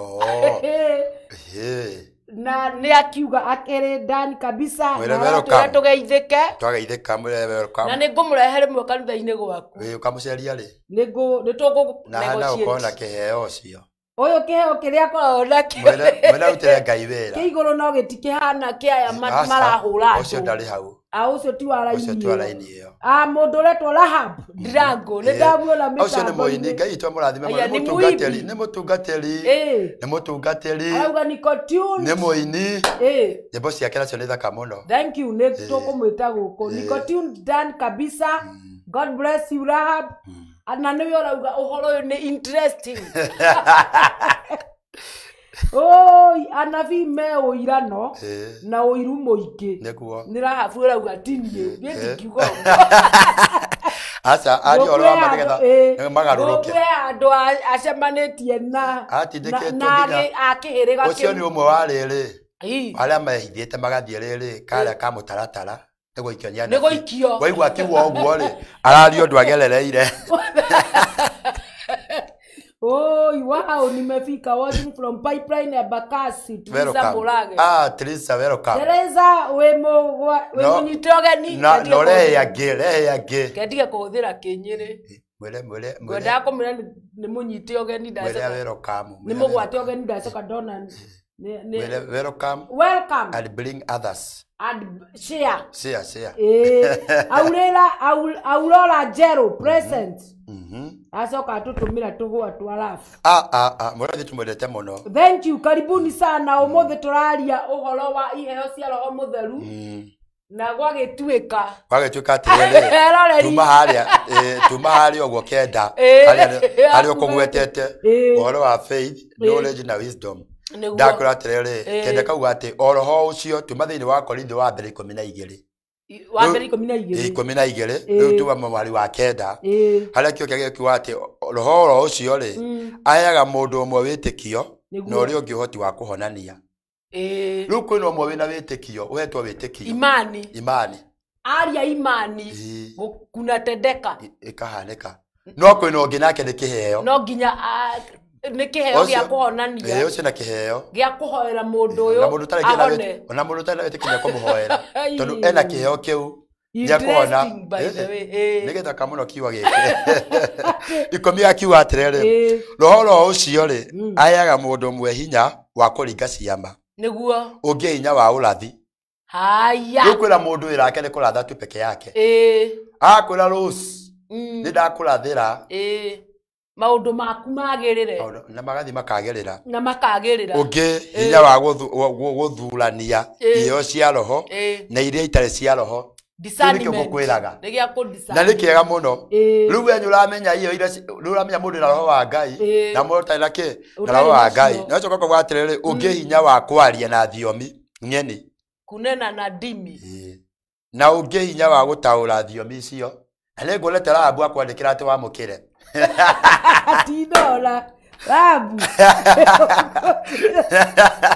Na nĩ akiuga akĩrĩ ndani kabisa Mwĩre na welcome. aratwĩra tũgeithĩke Twageithĩka mwĩre welcome. na nĩ ngũmũrehe rĩmwe kanitha-inĩ gwaku. Wĩ ũkamũceria rĩ? Nĩ tũkũ Na hana ũkorwo na negotiate. kĩheo ũcio. Ũyũ kĩheo kĩrĩa akoragwo nakĩo Mwĩre arutĩre Ngai wĩra. Kĩ igũrũ no gĩtikĩhana kĩa aya Aca, marahũra ũcio andũ. Ndarĩ hau. Ah, ũcio ti wa raini Ũcio ti wa ĩyo. raini ĩyo. Ah, mũndũ ũretwo Rahab Ndirango nĩ ndamuona Ũcio nĩ mũini. mĩtambo-inĩ. Ngai witũ amũrathime mũno. Aya, Nĩ nĩ mũtungatĩri, mũimbi. nĩ mũtungatĩri, nĩ mũtungatĩri, Arauga niko tuned. nĩ mũini. Nyĩmbo ciake nacio nĩ thaka mũno. Thank you, nĩ tũkũmwĩta gũkũ. Niko tuned done kabisa. God bless you Rahab. Na nĩwe ũrauga ũhoro ũyũ nĩ interesting. Oi, anabii me ũirano na ũiru mũingĩ. Nĩguo. Nĩ Rahabu ũrauga ti niĩ, niĩ ndingiuga ũguo. Aca, aria ũhoro wa ma nĩgetha magarũrũke. Gũkwĩ andũ acemanĩtie na Atindĩkĩtwo na nginya- a kĩhĩrĩga Ũcio kĩu. nĩ ũmwe wa rĩrĩ Ii. arĩa mehithĩte magathiĩ rĩrĩ karĩa ka mũtaratara nĩ gũikio nĩ Nĩ anabii. gũikio. Waigua akiuga ũguo rĩ, araria ũndũ agerereire. Oi, wow, nimefika watching from Pipeline ya Bakasi, Teresa Welcome. Murage. Ah, Teresa, welcome. Teresa, wĩ No. mũnyite ũgeni. Na Kendige na ũrehe kũhũthĩra- angĩ, rehe angĩ. Kendige kũhũthĩra kĩnyĩrĩ. Mwĩre mwĩre mwĩre Ngwendaga kũmwĩra nĩ mũnyite ũgeni mwĩre ndacoka. welcome. Nĩ mũgwate ũgeni ndacoka ndona Mwĩre welcome welcome and bring others. And share. Share, share. Aurera Aurora Jero present. Acoka atũtũmĩra tũhũa twa rafu. Ah ah ah, mũrathi tũmwendete mũno. Thank you, karibuni sana. Ũmũthĩ tũraria ũhoro wa iheo cia Roho Mũtheru na gwagĩtuĩka Gwagĩtuĩka atĩrĩrĩ, Eroreri. tuma harĩa, tuma harĩa ũguo kenda, harĩa ũkũgwetete ũhoro wa faith, knowledge na wisdom. Nĩguo. Ndakwĩra atĩrĩrĩ, kenda kauga atĩ o roho ũcio tuma thĩinĩ wa Korintho wa mbere 12. Wa mbere 12. 12, rĩu tuma mwari wa kenda. Harĩa kĩo kĩagĩrĩire kiuga atĩ roho oro ũcio rĩ, aheaga mũndũ ũmwe wĩtĩkio na ũrĩa ũngĩ ũhoti wa kũhonania. Rĩu kwĩna ũmwe wĩna wĩtĩkio, ũhetwo wĩtĩkio. Imani. Imani. Aria imani. Kunatendeka. Ĩkahanĩka. No kwĩna ũngĩ nake nĩ kĩheo. No nginya nĩ kĩheo gĩa kũhonania. Ũcio na kĩheo. Gĩa kũhoera mũndũ ũyũ. Na mũndũ ũtarĩ ahone. Ona mũndũ ũtarĩ na wĩtĩkio nĩekũmũhoera. Tondũ ena kĩheo kĩu. Nĩekũhona. Interesting, by the way. Nĩ gĩthaka mũno kiugo gĩkĩ. 10 akiuga atĩrĩrĩ, roho ro ũcio rĩ, aheaga mũndũ ũmwe hinya wa kũringa ciama. Nĩguo. Ũngĩ hinya wa ũrathi. Haya. Rĩu kwĩra mũndũ wĩra wake nĩ kũratha tu peke yake. Akwĩra Rose, nĩ ndakũrathĩra. Maũndũ maku magĩrĩre. Na magathiĩ makagĩrĩra. Na makagĩrĩra. Ũngĩ hinya wa gũthurania iheo cia roho na iria itarĩ cia roho. Discernment. Nĩkĩo Nĩ gĩa kũ-discern. Na nĩ kĩega mũno. Rĩu we nĩũramenya iheo iria rĩu ũramenya mũndũ na roho wa Ngai na mũndũ ũtarĩ na kĩ? Na roho wa Ngai. Na ũcoka ũkauga atĩrĩrĩ, ũngĩ hinya wa kwaria na thiomi ng'eni. Kunena na ndimi. Na ũngĩ hinya wa gũtaũra thiomi icio. Na nĩnguonete Rahabu akwandĩkĩra atĩ wamũkĩre. Tindora. Rahabu.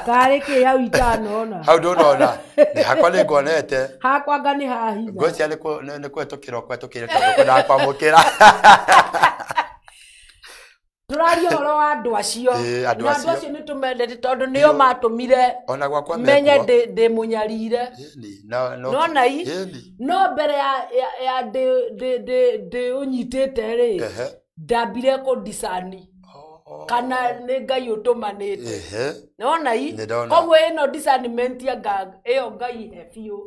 Karĩ kĩ hau itanona. Hau ndũnona. Nĩ hakwa nĩnguonete. Hakwa anga nĩ hahitha. Ngwĩciria nĩ kũhetũkĩra ũkũhetũkĩire tondũ kwendaga kwamũkĩra. Tũraria ũhoro wa andũ acio. Andũ Na andũ acio. acio nĩ tũmendete tondũ nĩo matũmire Ona gwakwa menye mekuo. ndĩ mũnyarire. Nona i? No mbere ya ndĩ ũnyitĩte rĩ, ndambire kũ-discern kana nĩ Ngai ũtũmanĩte. Nona i? Koguo ĩno discernment ya ĩyo Ngai he biũ.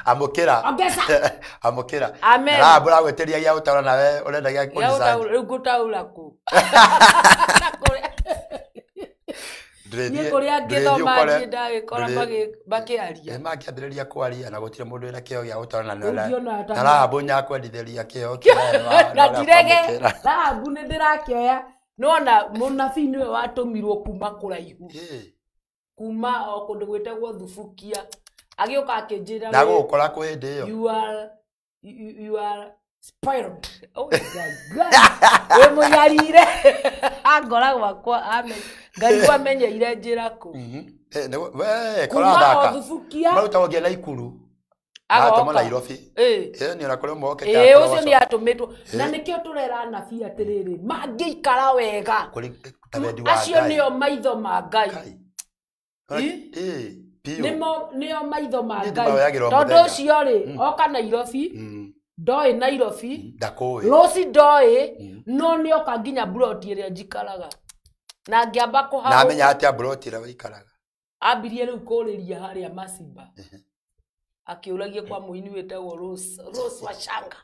Amũkĩra. Ongeza. Amũkĩra. Amen. Rahabu ũragwĩtĩria gĩa gũtaũra nawe ũrenda gĩa kũ-discern. Rĩu ngũtaũra kũ? Niĩ kũrĩa ngĩthoma niĩ ndagĩkora makĩaria. Makĩambĩrĩria kwaria na gũtirĩ mũndũ wĩna kĩheo gĩa gũtaũra na Ũngĩona ta na Rahabu nĩakwendithĩria kĩheo kĩrĩa Na ndirege. Rahabu nĩ ndĩrakĩoya. Nĩwona mũnabii nĩwe watũmirwo kuma kũraihu. Kuma o kũndũ gwĩtagwo Thubukia. Agĩũka akĩnjĩra Na gũgũkora kũ hĩndĩ ĩyo? You are spoiled. Oh my God. Wĩ mũnyarire. Angora gwakwa amen. Ngai kwamenyeire njĩra kũ. We Kuma o kũrathaka. Thubukia. Marutagwo nginya Naikuru. Agoka. Atũmwo Nairobi. Nĩ ona kũrĩ ũmwe okĩte Ũcio nĩ atũmĩtwo. Na nĩkĩo tũrera anabii atĩrĩrĩ, mangĩikara wega. Ta wendi wa Acio Ngai. nĩo maitho ma Ngai. Nĩo maitho ma Niĩ Ngai. ndĩmahoyagĩra o Tondũ mũthenya. ũcio rĩ, oka Nairobi, ndoĩ Nairobi, Ndakũĩ. Rũci ndoĩ, no nĩoka nginya mburoti ĩrĩa njikaraga. Na ngĩamba Na kũharũka. amenya atĩa mburoti ĩrĩa wĩikaraga? Ambirie rĩu kũrĩria harĩa Masimba. Akĩũragia kwa mũini wĩtagwo Rose, Rose Wachanga.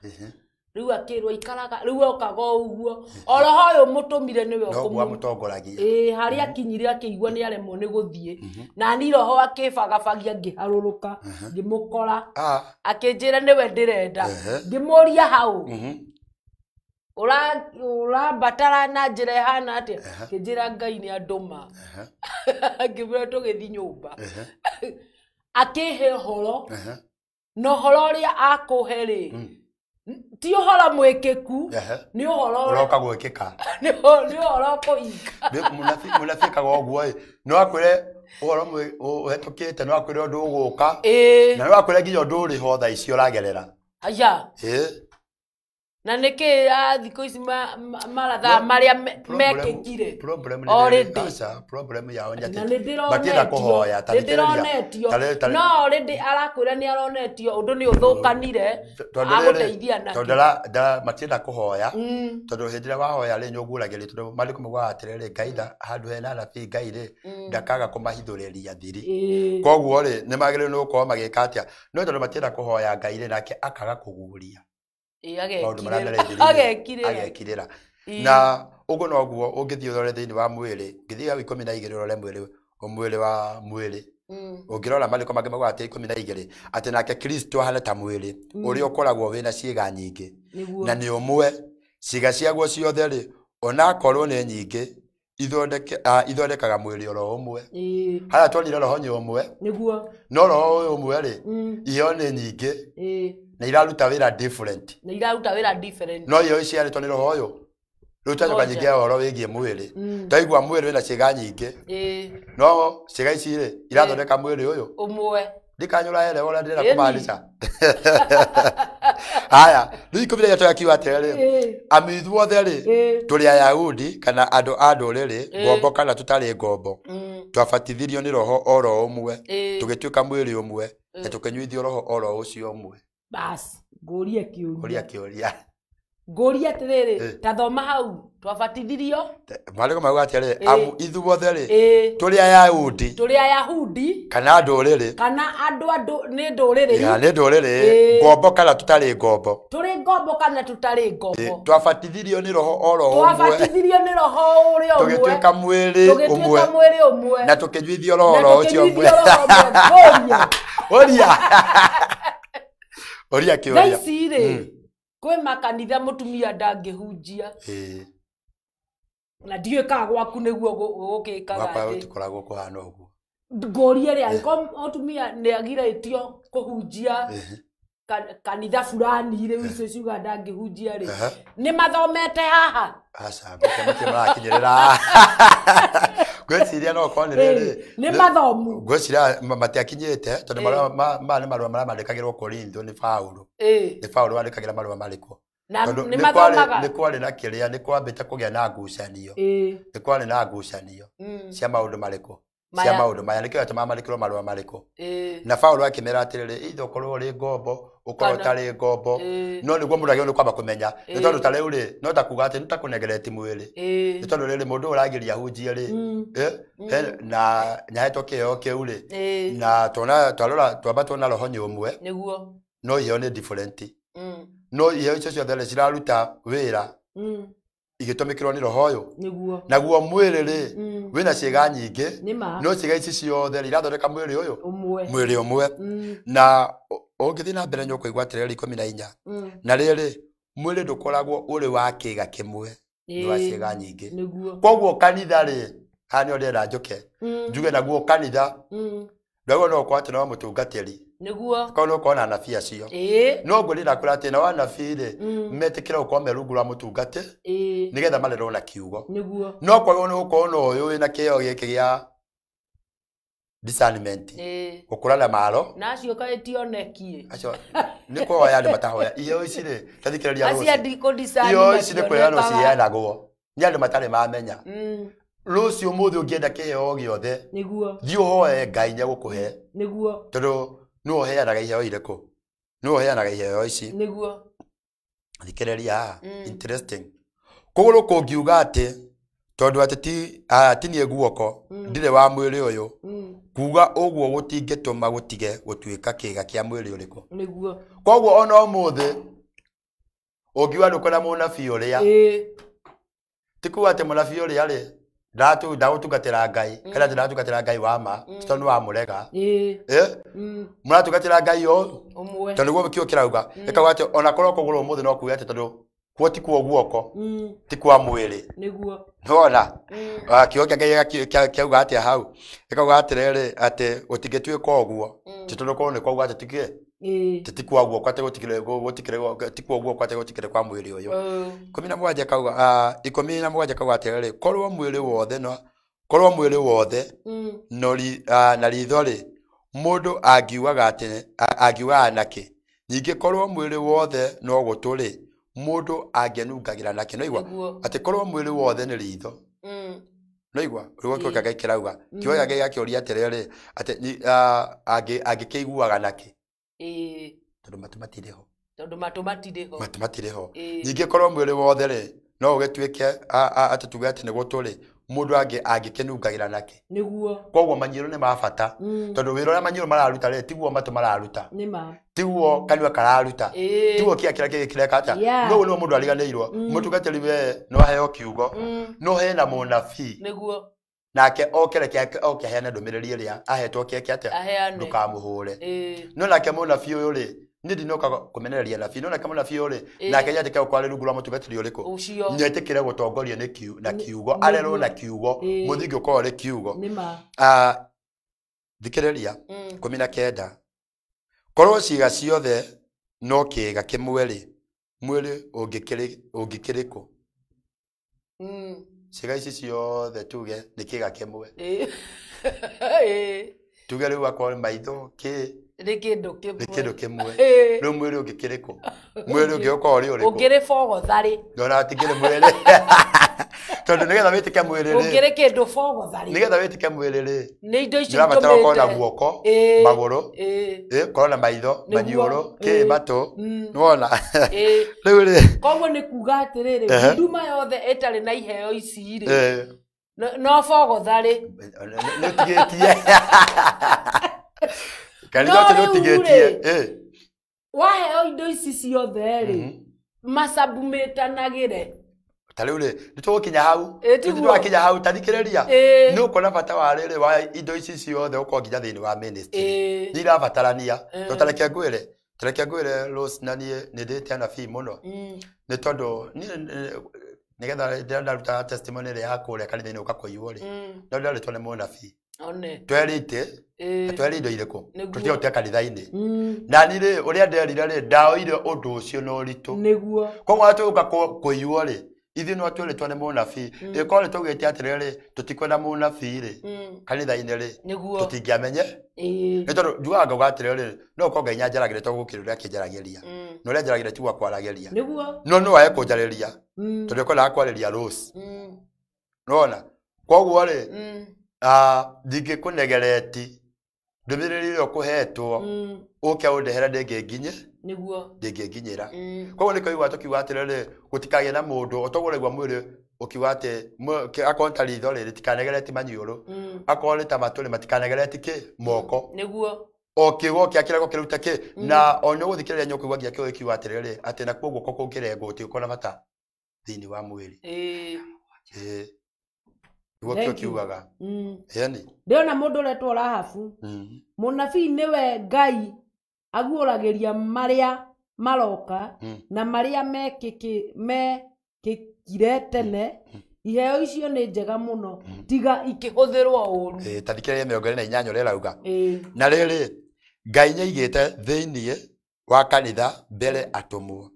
Rĩu akĩrwo ikaraga, rĩu okaga o ũguo. O roho ũyũ mũtũmire nĩwe Noguo ũkũmũ- amũtongoragia. Ĩĩ, harĩa akinyire akĩigua nĩ aremwo nĩ gũthiĩ. Na ni roho akĩbagabagia ngĩharũrũka, ngĩmũkora. Akĩnjĩra nĩwe ndĩrenda. Ngĩmũria hau. Ũrambatara na njĩra ĩhana atĩa? Akĩnjĩra Ngai nĩ andũma. Ngĩmwĩra tũgĩthiĩ nyũmba. Akĩhe ũhoro. Na ũhoro ũrĩa akũhe rĩ, ti ũhoro mwĩkĩku, nĩ ũhoro ũrĩa Ũroka gwĩkĩka. Nĩ ũhoro ũkũhinga. Mũnabii ekaga ũguo ĩ, no akwĩre ũhoro ũhetũkĩte, no akwĩre ũndũ ũgũka, na no akwĩre nginya ũndũ ũrĩ ho thaa ici ũragerera. Aya. Na nĩkĩ thikũ ici marathaa marĩa mekĩkire? Problem nĩ Already. rĩrĩ, aca, problem yao nĩ Na atĩ nĩ matienda kũhoya, ta ndĩronetio, nĩ thikĩrĩria. ndĩronetio. Ta rĩ- No already arakwĩra nĩ aronetio ũndũ nĩ ũthũkanire, tondũ rĩrĩ, agũteithia tondũ nakĩ? matienda kũhoya, tondũ hĩndĩ ĩrĩa wahoya rĩ, nĩũguũragĩrio, tondũ maandĩko maugaga atĩrĩrĩ, Ngai handũ hena anabii Ngai rĩ, ndakaga kũmahithũrĩria thiri. Koguo rĩ, nĩ magĩrĩirwo nĩ gũkorwo magĩka atĩa? No tondũ matienda kũhoya Ngai rĩ, nake akaga kũguũria maũndũ marĩa marĩ thiri-inĩ, Agekirĩra. agekirĩra. Na ũguo noguo ũngĩthiĩ ũrore thĩinĩ wa mwĩrĩ, ngĩthiĩ hau 12 ũrore mwĩrĩ, mwĩrĩ wa mwĩrĩ. Ũngĩrora maandĩko mangĩ maugaga atĩ 12, atĩ nake Kristo ahana ta mwĩrĩ ũrĩa ũkoragwo wĩna ciĩga nyingĩ. Na nĩ ũmwe, ciĩga ciaguo ciothe rĩ, onakorwo nĩ nyingĩ, ithondekaga mwĩrĩ oro ũmwe. Harĩa tuonire roho nĩ ũmwe, no roho ũyũ ũmwe rĩ, iheo nĩ nyingĩ, na iraruta wĩra different. Na iraruta wĩra different. No iheo ciarĩtwo nĩ roho ũyũ. Rĩu twacoka Moja. nyingĩ ũhoro wĩgiĩ mwĩrĩ. Twaigua mwĩrĩ wĩna ciĩga nyingĩ, no ciĩga ici rĩ, irathondeka mwĩrĩ ũyũ. Ũmwe. Ndikanyũra elewa ũrĩa ndĩrenda Ĩni. kũmaanisha. Haya, rĩu 13 akiuga atĩrĩrĩ, amu ithuothe rĩ, tũrĩ Ayahudi kana andũ a ndũrĩrĩ, ngombo kana tũtarĩ ngombo, twabatithirio nĩ roho oro ũmwe, tũgĩtuĩka mwĩrĩ ũmwe, na tũkĩnyuithio roho oro ũcio ũmwe. Bas, ngũrie kĩũria. Ũria kĩũria. Ngũrie atĩrĩrĩ, ta thoma hau, twabatithirio. Maandĩko mauga atĩrĩrĩ, amu ithuothe rĩ, tũrĩ Ayahudi Tũrĩ Ayahudi kana ndũrĩrĩ, kana andũ nĩ ndũrĩrĩ. Ya, nĩ ndũrĩrĩ, ngombo kana tũtarĩ ngombo. Tũrĩ ngombo kana tũtarĩ ngombo. Twabatithirio nĩ roho oro ũmwe. Twabatithirio nĩ roho ũrĩa ũmwe. Tũgĩtuĩka mwĩrĩ ũmwe. Tũgĩtuĩka mwĩrĩ ũmwe. Na tũkĩnyuithio roho Na oro ũcio ũmwe. tũkĩnyuithio roho ũmwe. Ũria. Ũria Thaa kĩũria. ici rĩ, kwĩ makanitha mũtumia ndangĩhunjia. Na ndiũĩ kana gwaku nĩguo gũgĩkaga Gwakwa atĩ. gũtikoragwo kũhana ũguo. Ngũrie rĩ, angĩkorwo mũtumia nĩ agirĩtio kũhunjia kanitha fulani rĩu icio ciuga ndangĩhunjia rĩ, nĩ mathomete haha? Aca, matirĩ marakinyĩrĩra. Ngwĩciria no ũkorwo nĩ rĩrĩ. Nĩ mathomu. Ngwĩciria matiakinyĩte, tondũ marũa maya nĩ marũa marĩa mandĩkagĩrwo Korintho nĩ Paũlũ. Nĩ Paũlũ wandĩkagĩra marũa marĩkũ? Na Tondũ nĩ mathomaga? nĩ kwarĩ na kĩrĩa, nĩ kwambĩte kũgĩa na ngucanio. Nĩ kwarĩ na ngucanio cia maũndũ marĩkũ? Cia maũndũ maya, nĩkĩo yatũmaga mandĩkĩrwo marũa marĩkũ? Na Paũlũ akĩmera atĩrĩrĩ, ithe ũkorwo ũrĩ ngombo, ũkorwo ũtarĩ ngombo, no nĩguo mũndũ agĩrĩirwo nĩ kwamba kũmenya. Nĩ tondũ ta rĩu rĩ, no ta kuga atĩ nĩ ta kũnegereti mwĩrĩ. Nĩ tondũ rĩrĩ, mũndũ ũyũ ũrageria hunjie rĩ, na nĩahetwo kĩheo kĩu rĩ, na tuona, twarora, twamba tuona roho nĩ ũmwe, no iheo nĩ different. No iheo icio ciothe rĩ, ciraruta wĩra igĩtũmĩkĩrwo nĩ roho ũyũ. Naguo mwĩrĩ rĩ, wĩna ciĩga nyingĩ, no ciĩga ici ciothe rĩ, irathondeka mwĩrĩ ũyũ. Mwĩrĩ ũmwe. Na ũngĩthiĩ na mbere nĩ ũkũigua atĩrĩrĩ 14. Na rĩrĩ, mwĩrĩ ndũkoragwo ũrĩ wa kĩĩga kĩmwe, nĩ wa ciĩga nyingĩ. Koguo kanitha rĩ, haha nĩho ndĩrenda njũke. Njuge naguo kanitha, ndwagĩrĩirwo no gũkorwo atĩ no mũtungatĩri. Korwo no ũkorwo na anabii acio. No ngwĩrĩra kwĩra atĩ nao anabii rĩ, metĩkĩre gũkorwo me rungu rwa mũtungatĩ, nĩgetha marerwo na kiugo. No kwagĩrĩirwo nĩ gũkorwo na ũyũ wĩna kĩheo gĩkĩ gĩa discernment. Gũkũrana maro. Na acio kaĩ ti onekie. Acio nĩ kũhoya andũ matahoya. Iheo ici rĩ, ta thikĩrĩria Acio rũciũ. ndikũ-discern Iheo ici nĩ kwĩheanwo mationekaga. ciheanagwo. Nĩ andũ matarĩ mamenya. Rũciũ ũmũthĩ ũngĩenda kĩheo gĩothe, thiĩ ũhoe Ngai nĩegũkũhe. Tondũ nĩwe ũheanaga iheo irĩkũ? Nĩwe ũheanaga iheo ici. Thikĩrĩria haha. Interesting. Kũgũrũ kũngiuga atĩ Tondu ati ti ti nie guoko ndire wa mwiri uyu kuga uguo gutingituma gutige gutuika kiga kia mwiri uriku niguo koguo ona umuthi ungiuga ndukona munabii uria ti kuga ati munabii uria ri ndagutungatira Ngai kana ati ndatungatira Ngai wa ma tondu wa murega muratungatira Ngai o umwe tondu guo kio kirauga ikauga ati ona korwo kuguru umuthi no kuga ati tondu kuo ti kuo guoko ti kwa mwiri niguo nona kio kia Ngai kiauga atia hau ikauga atiriri ati gutingituika uguo ti tondu korwo ni kwauga ati tikie ti kwa guoko ati gutikire gutikire ti kwa guoko ati gutikire kwa mwiri uyu 17 kauga 17 kauga atiriri korwo mwiri wothe no korwo mwiri wothe no na ritho ri mundu angiugaga ati angiugaga naki nyingi korwo mwiri wothe no gutu ri mundu angenungagira nake no igwa ati korwo mwiri wothe ni ritho no igwa rugo kio kia kirauga kio kia Ngai akiuria atiriri ati angikiguaga nake tondu matu matirĩ ho tondu matu matirĩ ho matu matirĩ ho nyingi korwo mwiri wothe ri no ugituike ati tuge ati ni gutu ri mundu angikinungagira nake niguo koguo manyiru ni ma bata tondu wira uria manyiru mararuta ri tiguo matu mararuta tiguo kanua kararuta tiguo kia kira kireka atia no no mundu ariganirwo mutungatiri we no aheo kiugo no hena munabii niguo nake okereke oke heana ndumiriri iria ahetwo keke atia ndukamuhure no nake munabii uyu ri ni ndinoka kumenereria nabii no nake munabii uyu ri nake nyandike ukwari rungu rwa mutungatiri uriku nyetikire gutongorio ni na kiugo arerwo na kiugo muthingi ukorwo ri kiugo thikiriria 19 korwo ciiga ciothe no kiiga kimwe ri mwiri ungikiriku ciiga ici ciothe tuge ni kiiga kimwe tuge riu akorwo ni maitho ki ni kindu kimwe ni kindu kimwe riu mwiri ungikiriku mwiri ungiukorwo ri uriku ungiri bogothari ndona atingiri mwiri tondu nigetha witike mwiri ri ungiri kindu bogothari nigetha witike mwiri ri ni indo ici urabatara ukorwo na guoko maguru korwo na maitho maniũrũ ki matu niwona riu ri koguo ni kuga atiriri nduma yothe itari na iheo ici ri no bogothari ni utigitie kanitha ati ni utigitie waheo indo ici ciothe ri macabumitanagire ta riu ri nitugukinya hau nitwakinya hau ta thikiriria ni ukona bata wa riri wa indo ici ciothe ukorwo nginya thiini wa ministry ni irabatarania to tareke ngwire Rose na nie ni ndite anabii muno ni tondu nigetha ndaruta testimony ria ya kuria kanitha-ini uka kuiywo ri no ndaritwo ni munabii twerite twere indo iriku tutigote kanitha-ini na ni ri uria nderire ri ndaoire undu ucio na uritu niguo koguo atuuka kuiywo ri ithuĩ no tweritwo nĩ mũnabii ĩkorwo nĩ twaugĩte atĩrĩrĩ tũtikwenda mũnabii rĩ kanitha-inĩ rĩ tũtingĩamenye nĩ tondũ njugaga ngauga atĩrĩrĩ no ũkorwo Ngai nĩanjaragĩria to gũkĩra ũrĩa akĩnjaragĩria na ũrĩa anjaragĩria tiguo akwaragĩria no no wae kũnjarĩria tondũ ekwendaga kwarĩria Rose nĩwona koguo rĩ ndingĩkũnegereti ndũmĩrĩri ĩrĩa ũkũhetwo ũke ũndehere ndĩngĩnginye niguo ndĩngĩnginyĩra koguo nĩkĩo igua tũkiuga atĩrĩrĩ gũtikagĩe na mũndũ ũtoguo ũraigua mwĩrĩ ũkiuga atĩ akorwo ta ritho rĩ rĩtikanegereti maniũrũ akorwo nĩ ta matũ rĩ matikanegereti kĩ moko niguo o kĩgo kĩa kĩrego kĩrute kĩ na o nĩ ũgũthikĩrĩria nĩ ũkũigua nginya kĩgo gĩkiuga atĩrĩrĩ atĩ nakuo guoko kũngĩrengwo gũtigũkorwo na bata thĩinĩ wa mwĩrĩ niguo kĩo kiugaga yani ndĩrona mũndũ ũretwo Rahabu mũnabii nĩwe Ngai aguũragĩria marĩa maroka na marĩa mekĩkire tene iheo icio nĩ njega mũno tiga ikĩhũthĩrwo ũru ta thikĩrĩria 28 ũrĩa ĩrauga na rĩrĩ Ngai nĩaigĩte thĩinĩ wa kanitha mbere atũmwo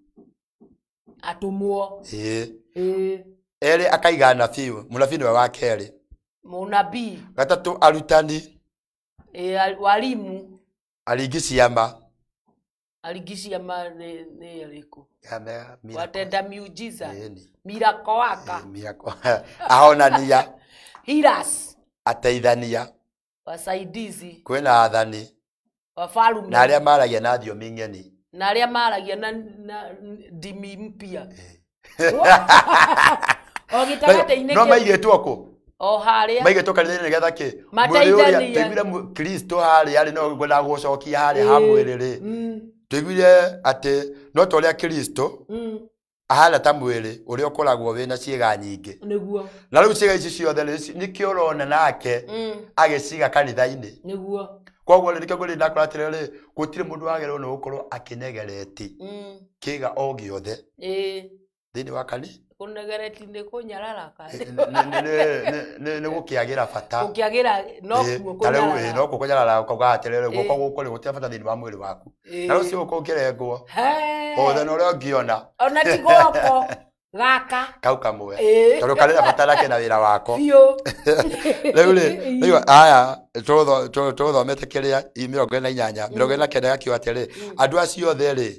erĩ akaiga anabii mũnabii nĩwe wa kerĩ mũnabii gatatũ arutani walimu aringi ciama nĩ arĩkũ watenda miujiza miracle waka ahonania healers ateithania wasaidizi kwĩna athani wafalume na arĩa maragia na thiomi ng'eni na arĩa maragia na ndimi mpya O gĩtagatĩ-inĩ No maigĩtwo kũ? O harĩa. Maigĩtwo kanitha-inĩ nĩgetha kĩ? Mwĩrĩ ũrĩa tũiguire Kristo harĩa arĩ no ngwenda gũcokia harĩa ha mwĩrĩ rĩ. Tũiguire atĩ no ta ũrĩa Kristo ahana ta mwĩrĩ ũrĩa ũkoragwo wĩna ciĩga nyingĩ. Nĩguo. Na rĩu ciĩga ici ciothe rĩ nĩkĩo ũrona nake agĩciga kanitha-inĩ. Nĩguo. Koguo rĩ nĩkĩo ngwĩrire ndakora atĩrĩrĩ gũtirĩ mũndũ wagĩrĩirwo nĩ gũkorwo akĩnegereti kĩga o gĩothe thĩinĩ wa kanitha. Kũnegereti nĩ kũnyarara nĩ gũkĩagĩra bata. Gũkĩagĩra no kuo kũnyarara. No kuo kũnyarara ũkauga atĩrĩrĩ guoko gũkũ rĩ gũtirĩ bata thĩinĩ wa mwĩrĩ waku. Na rĩu ũcio ũkĩrengwo. Othe na ũrĩa ũngĩona. Ona ti guoko gaka. Kau kamwe. Tondũ karĩ na bata nake na wĩra wako. Biũ. Rĩu rĩ, rĩu aya tũthomete kĩrĩa 48 49 gakiuga atĩrĩ andũ acio othe rĩ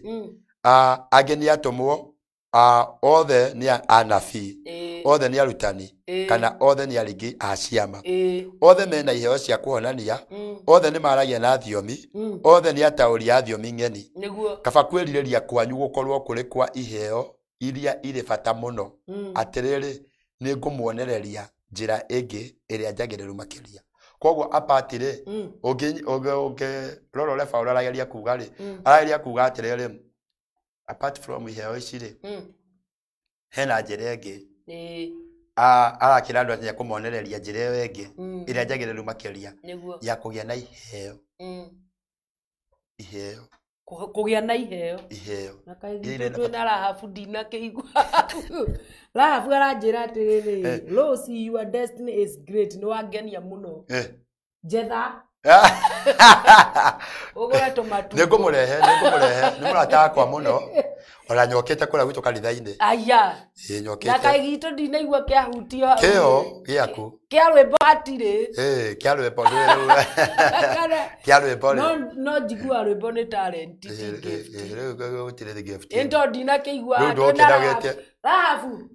angĩ nĩ atũmwo othe nĩ anabii othe nĩ arutani kana othe nĩ aringi a ciama othe mena iheo cia kũhonania othe nĩ maragia na thiomi othe nĩ ataũri a thiomi ng'eni. Kaba kwĩrirĩria kwanyu gũkorwo kũrĩ kwa iheo iria irĩ bata mũno. Atĩrĩrĩ nĩ ngũmuonereria njĩra ĩngĩ ĩrĩa njagĩrĩru makĩria. Koguo apart rĩ ũngĩrora ũrĩa Paũlũ arageria kuga rĩ arageria kuga atĩrĩrĩ apart from iheo ici rĩ hena njĩra ĩngĩ arakĩra andũ atĩ nĩekũmonereria njĩra ĩyo ĩngĩ ĩrĩa njagĩrĩru makĩria ya kũgĩa na iheo. Iheo. Kũgĩa na iheo. Iheo. Na kaĩ twĩna Rahabu ndinakĩigua. Rahabu aranjĩra atĩrĩrĩ, Rose, your destiny is great. Nĩ wangenia mũno. Njetha. Ũgũre tũmatu. Nĩngũmũrehe, nĩngũmũrehe. Nĩ mũrata wakwa mũno. Ona nyokĩte kũrĩa gwitũ kanitha-inĩ. Aya. Ĩĩ nyokĩte. Na kaĩ gitũ ndinaigua kĩahutio. Kĩo gĩaku. Kĩa rwĩmbo hatirĩ. Ĩĩ kĩa rwĩmbo rĩu. Kĩa rwĩmbo rĩ. No njiguaga rwĩmbo nĩ talent ti gift. Rĩu gũtirĩ gift. Ĩ tondũ ndinakĩigua. Rĩu ndokĩte ũgĩte. Rahabu,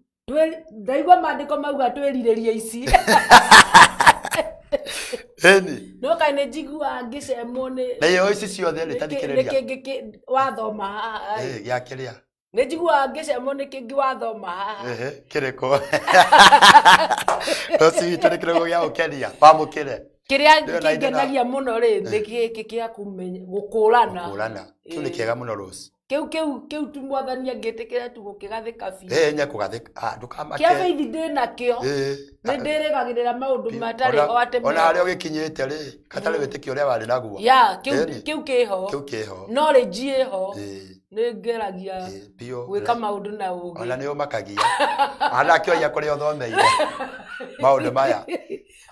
ndaigua maandĩko mauga twĩrirĩrie ici. Ĩni. No kaĩ nĩ njiguaga ngĩcemwo nĩ. Na iheo ici ciothe rĩ ta thikĩrĩria. Nĩ kĩngĩ wathoma haha. Ĩĩ gĩa kĩrĩa. Nĩ njiguaga ngĩcemwo nĩ kĩngĩ wathoma haha. Ehe kĩrĩkũ? Rose witũ nĩ kĩrĩkũ gĩa gũkenia? Wamũkĩre. Kĩrĩa kĩngenagia mũno rĩ nĩ gĩkĩ kĩa gũkũrana. Gũkũrana. Kĩu nĩ kĩega mũno Rose. Kĩu kĩu kĩu tu mwathani angĩtĩkĩra tu gũkĩgathĩka biũ. Ĩĩ nyekũgathĩka. Ndũkamake. Kĩa faith ndĩ nakĩo. Nĩ ndĩrĩgagĩrĩra maũndũ matarĩ o atĩ. Ona harĩa ũgĩkinyĩte rĩ hatarĩ wĩtĩkio ũrĩa warĩ naguo. Ya kĩu kĩu kĩho. Kĩu kĩho. Knowledge ĩho. Nĩ ngeragia gwĩka maũndũ na ũũgĩ. Ona nĩ ũmakagia. Ona akĩoia kũrĩa ũthomeire maũndũ maya.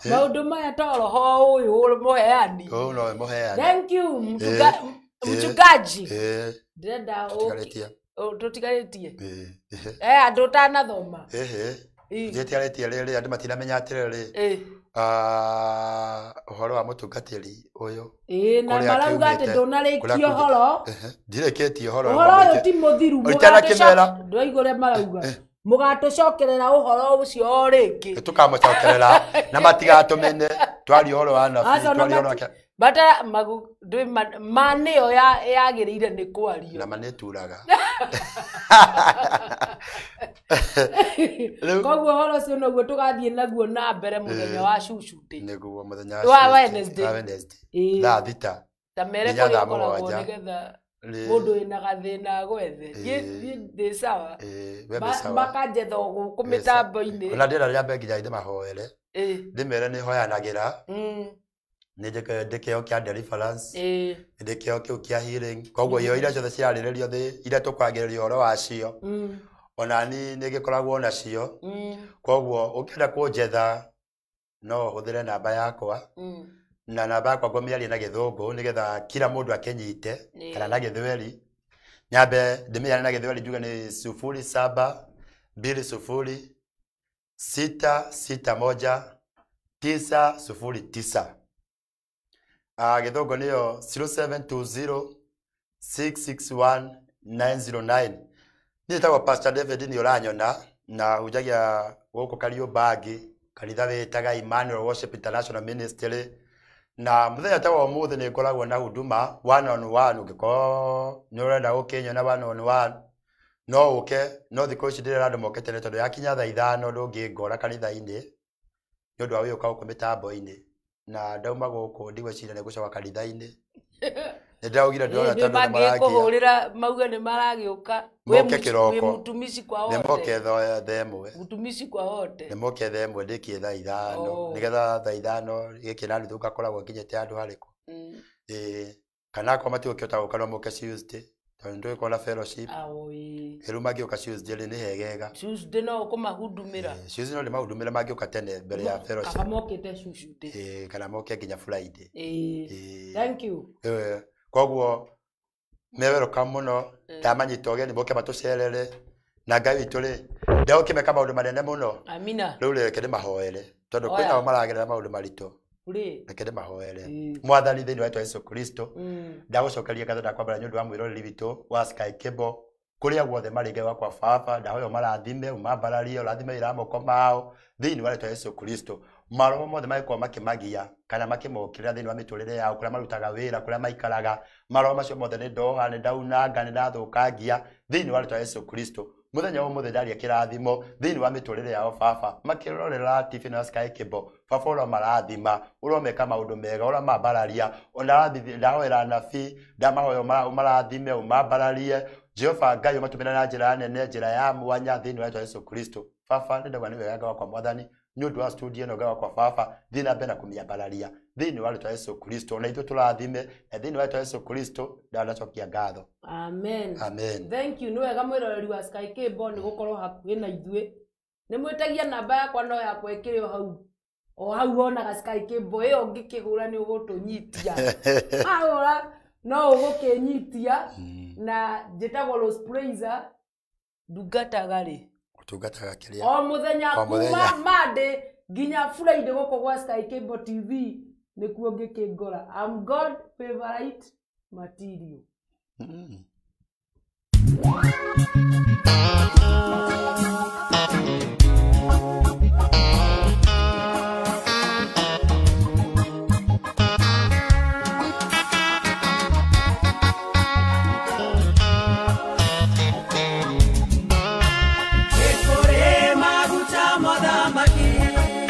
Maũndũ maya to roho ũyũ mũheani. Ũyũ nowe mũheani. Thank you mchungaji. Ndĩrenda tũtigarĩtie. Andũ ũtanathoma. Njĩtigarĩtie rĩrĩ andũ matinamenya atĩrĩrĩ ũhoro wa mũtungatĩri ũyũ. Na marauga atĩ ndũnarĩkia ũhoro. Ndirĩkĩtie ũhoro. Ũhoro ũyũ ti mũthiru. Ndwaigua ũrĩa marauga. Mũgatũcokerera ũhoro ũcio o rĩngĩ. Nĩtũkamũcokerera na matigatũmene twaria ũhoro wa anabii twaria ũhoro wa Bata magu ma nĩyo yagĩrĩire nĩ kwario. Na ma nĩturaga. Koguo ũhoro ũcio noguo tũgathiĩ naguo na mbere mũthenya wa Tuesday. Nĩguo mũthenya wa Wednesday. Wednesday. Thaa 6. Ta mere kũrĩa ũkoragwo nĩgetha mũndũ wĩna gathĩna agwethe. Ndĩ sawa. Makanjetha o gũkũ mĩtambo-inĩ. Ona ndĩrenda nyambe nginya ndĩmahoere. Ndĩmere nĩ hoyanagĩra. Nĩ ndĩ kĩheo kĩa deliverance. Nĩ ndĩ kĩheo kĩu kĩa healing. Koguo iheo iria ciothe cirarĩrĩrio thĩ iria tũkwagĩrĩria ũhoro wacio. Ona niĩ nĩ ngĩkoragwo nacio. Koguo ũngĩenda kũnjetha no ũhũthĩre namba yakwa. Na namba yakwa ngũmĩaria na gĩthũngũ nĩgetha kila mũndũ akĩnyite kana na gĩthweri. Nyambe ndĩmĩarie na gĩthweri njuge nĩ 0720 661 909. Gĩthũngũ nĩyo 0720 661 909. Niĩ njĩtagwo Pastor David nĩ ũranyona na hunjagia gũkũ Kariũmbangi kanitha wĩtaga Emmanuel Worship International Ministry. Na mũthenya ta wa ũmũthĩ nĩ ngoragwo na huduma one on one. Ũngĩkorwo nĩ ũrenda gũkĩnyona one on one No ũke no thikũ ici ndĩrera andũ moke tene tondũ yakinya thaa 5 ndũngĩngora kanitha-inĩ nĩ ũndũ wa gũka gũkũ mĩtambo-inĩ na ndauma gũkũ ndigwĩciria nĩ gũcoka kanitha-inĩ. Nĩ ndĩraugire ndĩrona tondũ nĩ maragia mangĩkũhũrĩra mauge nĩ maragĩũka. Moke kĩroko. Wĩ mũtumishi kwa nĩ wote. moke thaa 1. Mũtumishi kwa wote. Nĩ moke thaa 1 ndĩkie thaa 5 Oh. nĩgetha thaa 5 gĩkĩ na nuthu ngakoragwo nginyĩte handũ harĩkũ. Kana akorwo matigũkĩhota gũka no moke Tuesday tondũ nĩtũgĩkorwo na fellowship. Aoi. Rĩu mangĩũka Tuesday rĩ nĩ hegega. Tuesday no ũkũmahudumĩra. Tuesday no ndĩmahudumĩre mangĩũka tene mbere ya fellowship. Kaba mokĩte Tuesday. Kana moke nginya Friday. Thank you. Koguo me welcome mũno ndamanyita ũgeni moke matũcerere na Ngai witũ rĩ ndegũkĩmeka maũndũ manene mũno. Amina. Rĩu reke ndĩmahoere tondũ Oya. kwĩna ao maragerera maũndũ maritũ. Rĩ. Reke ndĩmahoere. Mwathani thĩinĩ wa rĩĩtwa Yesu Kristo ndagũcokeria ngatho ndakwambara nĩ ũndũ wa mwĩroreri witũ wa Sky Cable kũrĩa guothe marĩ Ngai wakwa baba ndahoya ũmarathime ũmambararie ũrathime wĩra wa moko mao thĩinĩ wa rĩĩtwa Yesu Kristo. Maroho mothe mangĩkorwo makĩmagia kana makĩmokĩrĩra thĩinĩ wa mĩtũrĩre yao kũrĩa marutaga wĩra kũrĩa maikaraga maroho macio mothe nĩ ndoha nĩ ndaunanga nĩ ndathũkangia thĩinĩ wa rĩĩtwa Yesu Kristo. Mũthenya wa ũmũthĩ ndaria kĩrathimo thĩinĩ wa mĩtũrĩre yao baba makĩrorera TV na Sky Cable baba ũromarathima ũromeka maũndũ mega ũramambararia ona ndahoera anabii ndamahoya ũmarathime ũmambararie Jehova Ngai ũmatũmĩre na njĩra nene njĩra ya mwanya thĩinĩ wa rĩĩtwa Yesu Kristo. Baba nĩ ndauga nĩ wega Ngai wakwa Mwathani nĩ ũndũ wa studio ĩno Ngai wakwa baba thiĩ na mbere na kũmĩambararia thĩinĩ wa rĩĩtwa Yesu Kristo na ithuĩ tũrathime na thĩinĩ wa rĩĩtwa Yesu Kristo ndanacokia ngatho. Amen. Amen. Thank you. Nĩ wega mwĩroreri wa Sky Cable nĩ gũkorwo hakuhĩ na ithuĩ. Nĩ mwĩtagia namba yakwa no yakwa ĩkĩrĩ o hau. O hau wonaga Sky Cable ĩyo ũngĩkĩhũra nĩ ũgũtũnyitia. Wahũra no ũgũkĩnyitia na njĩtagwo Rose Praiser ndungataga rĩ Ũtungataga kĩrĩa o mũthenya O mũthenya. kuma Monday nginya Friday gũkũ gwa Sky Cable TV nĩkuo ngĩkĩngora. I'm God favorite material. Maguta, maguta, maguta,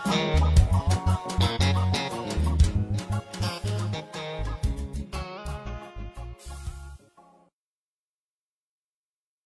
Thank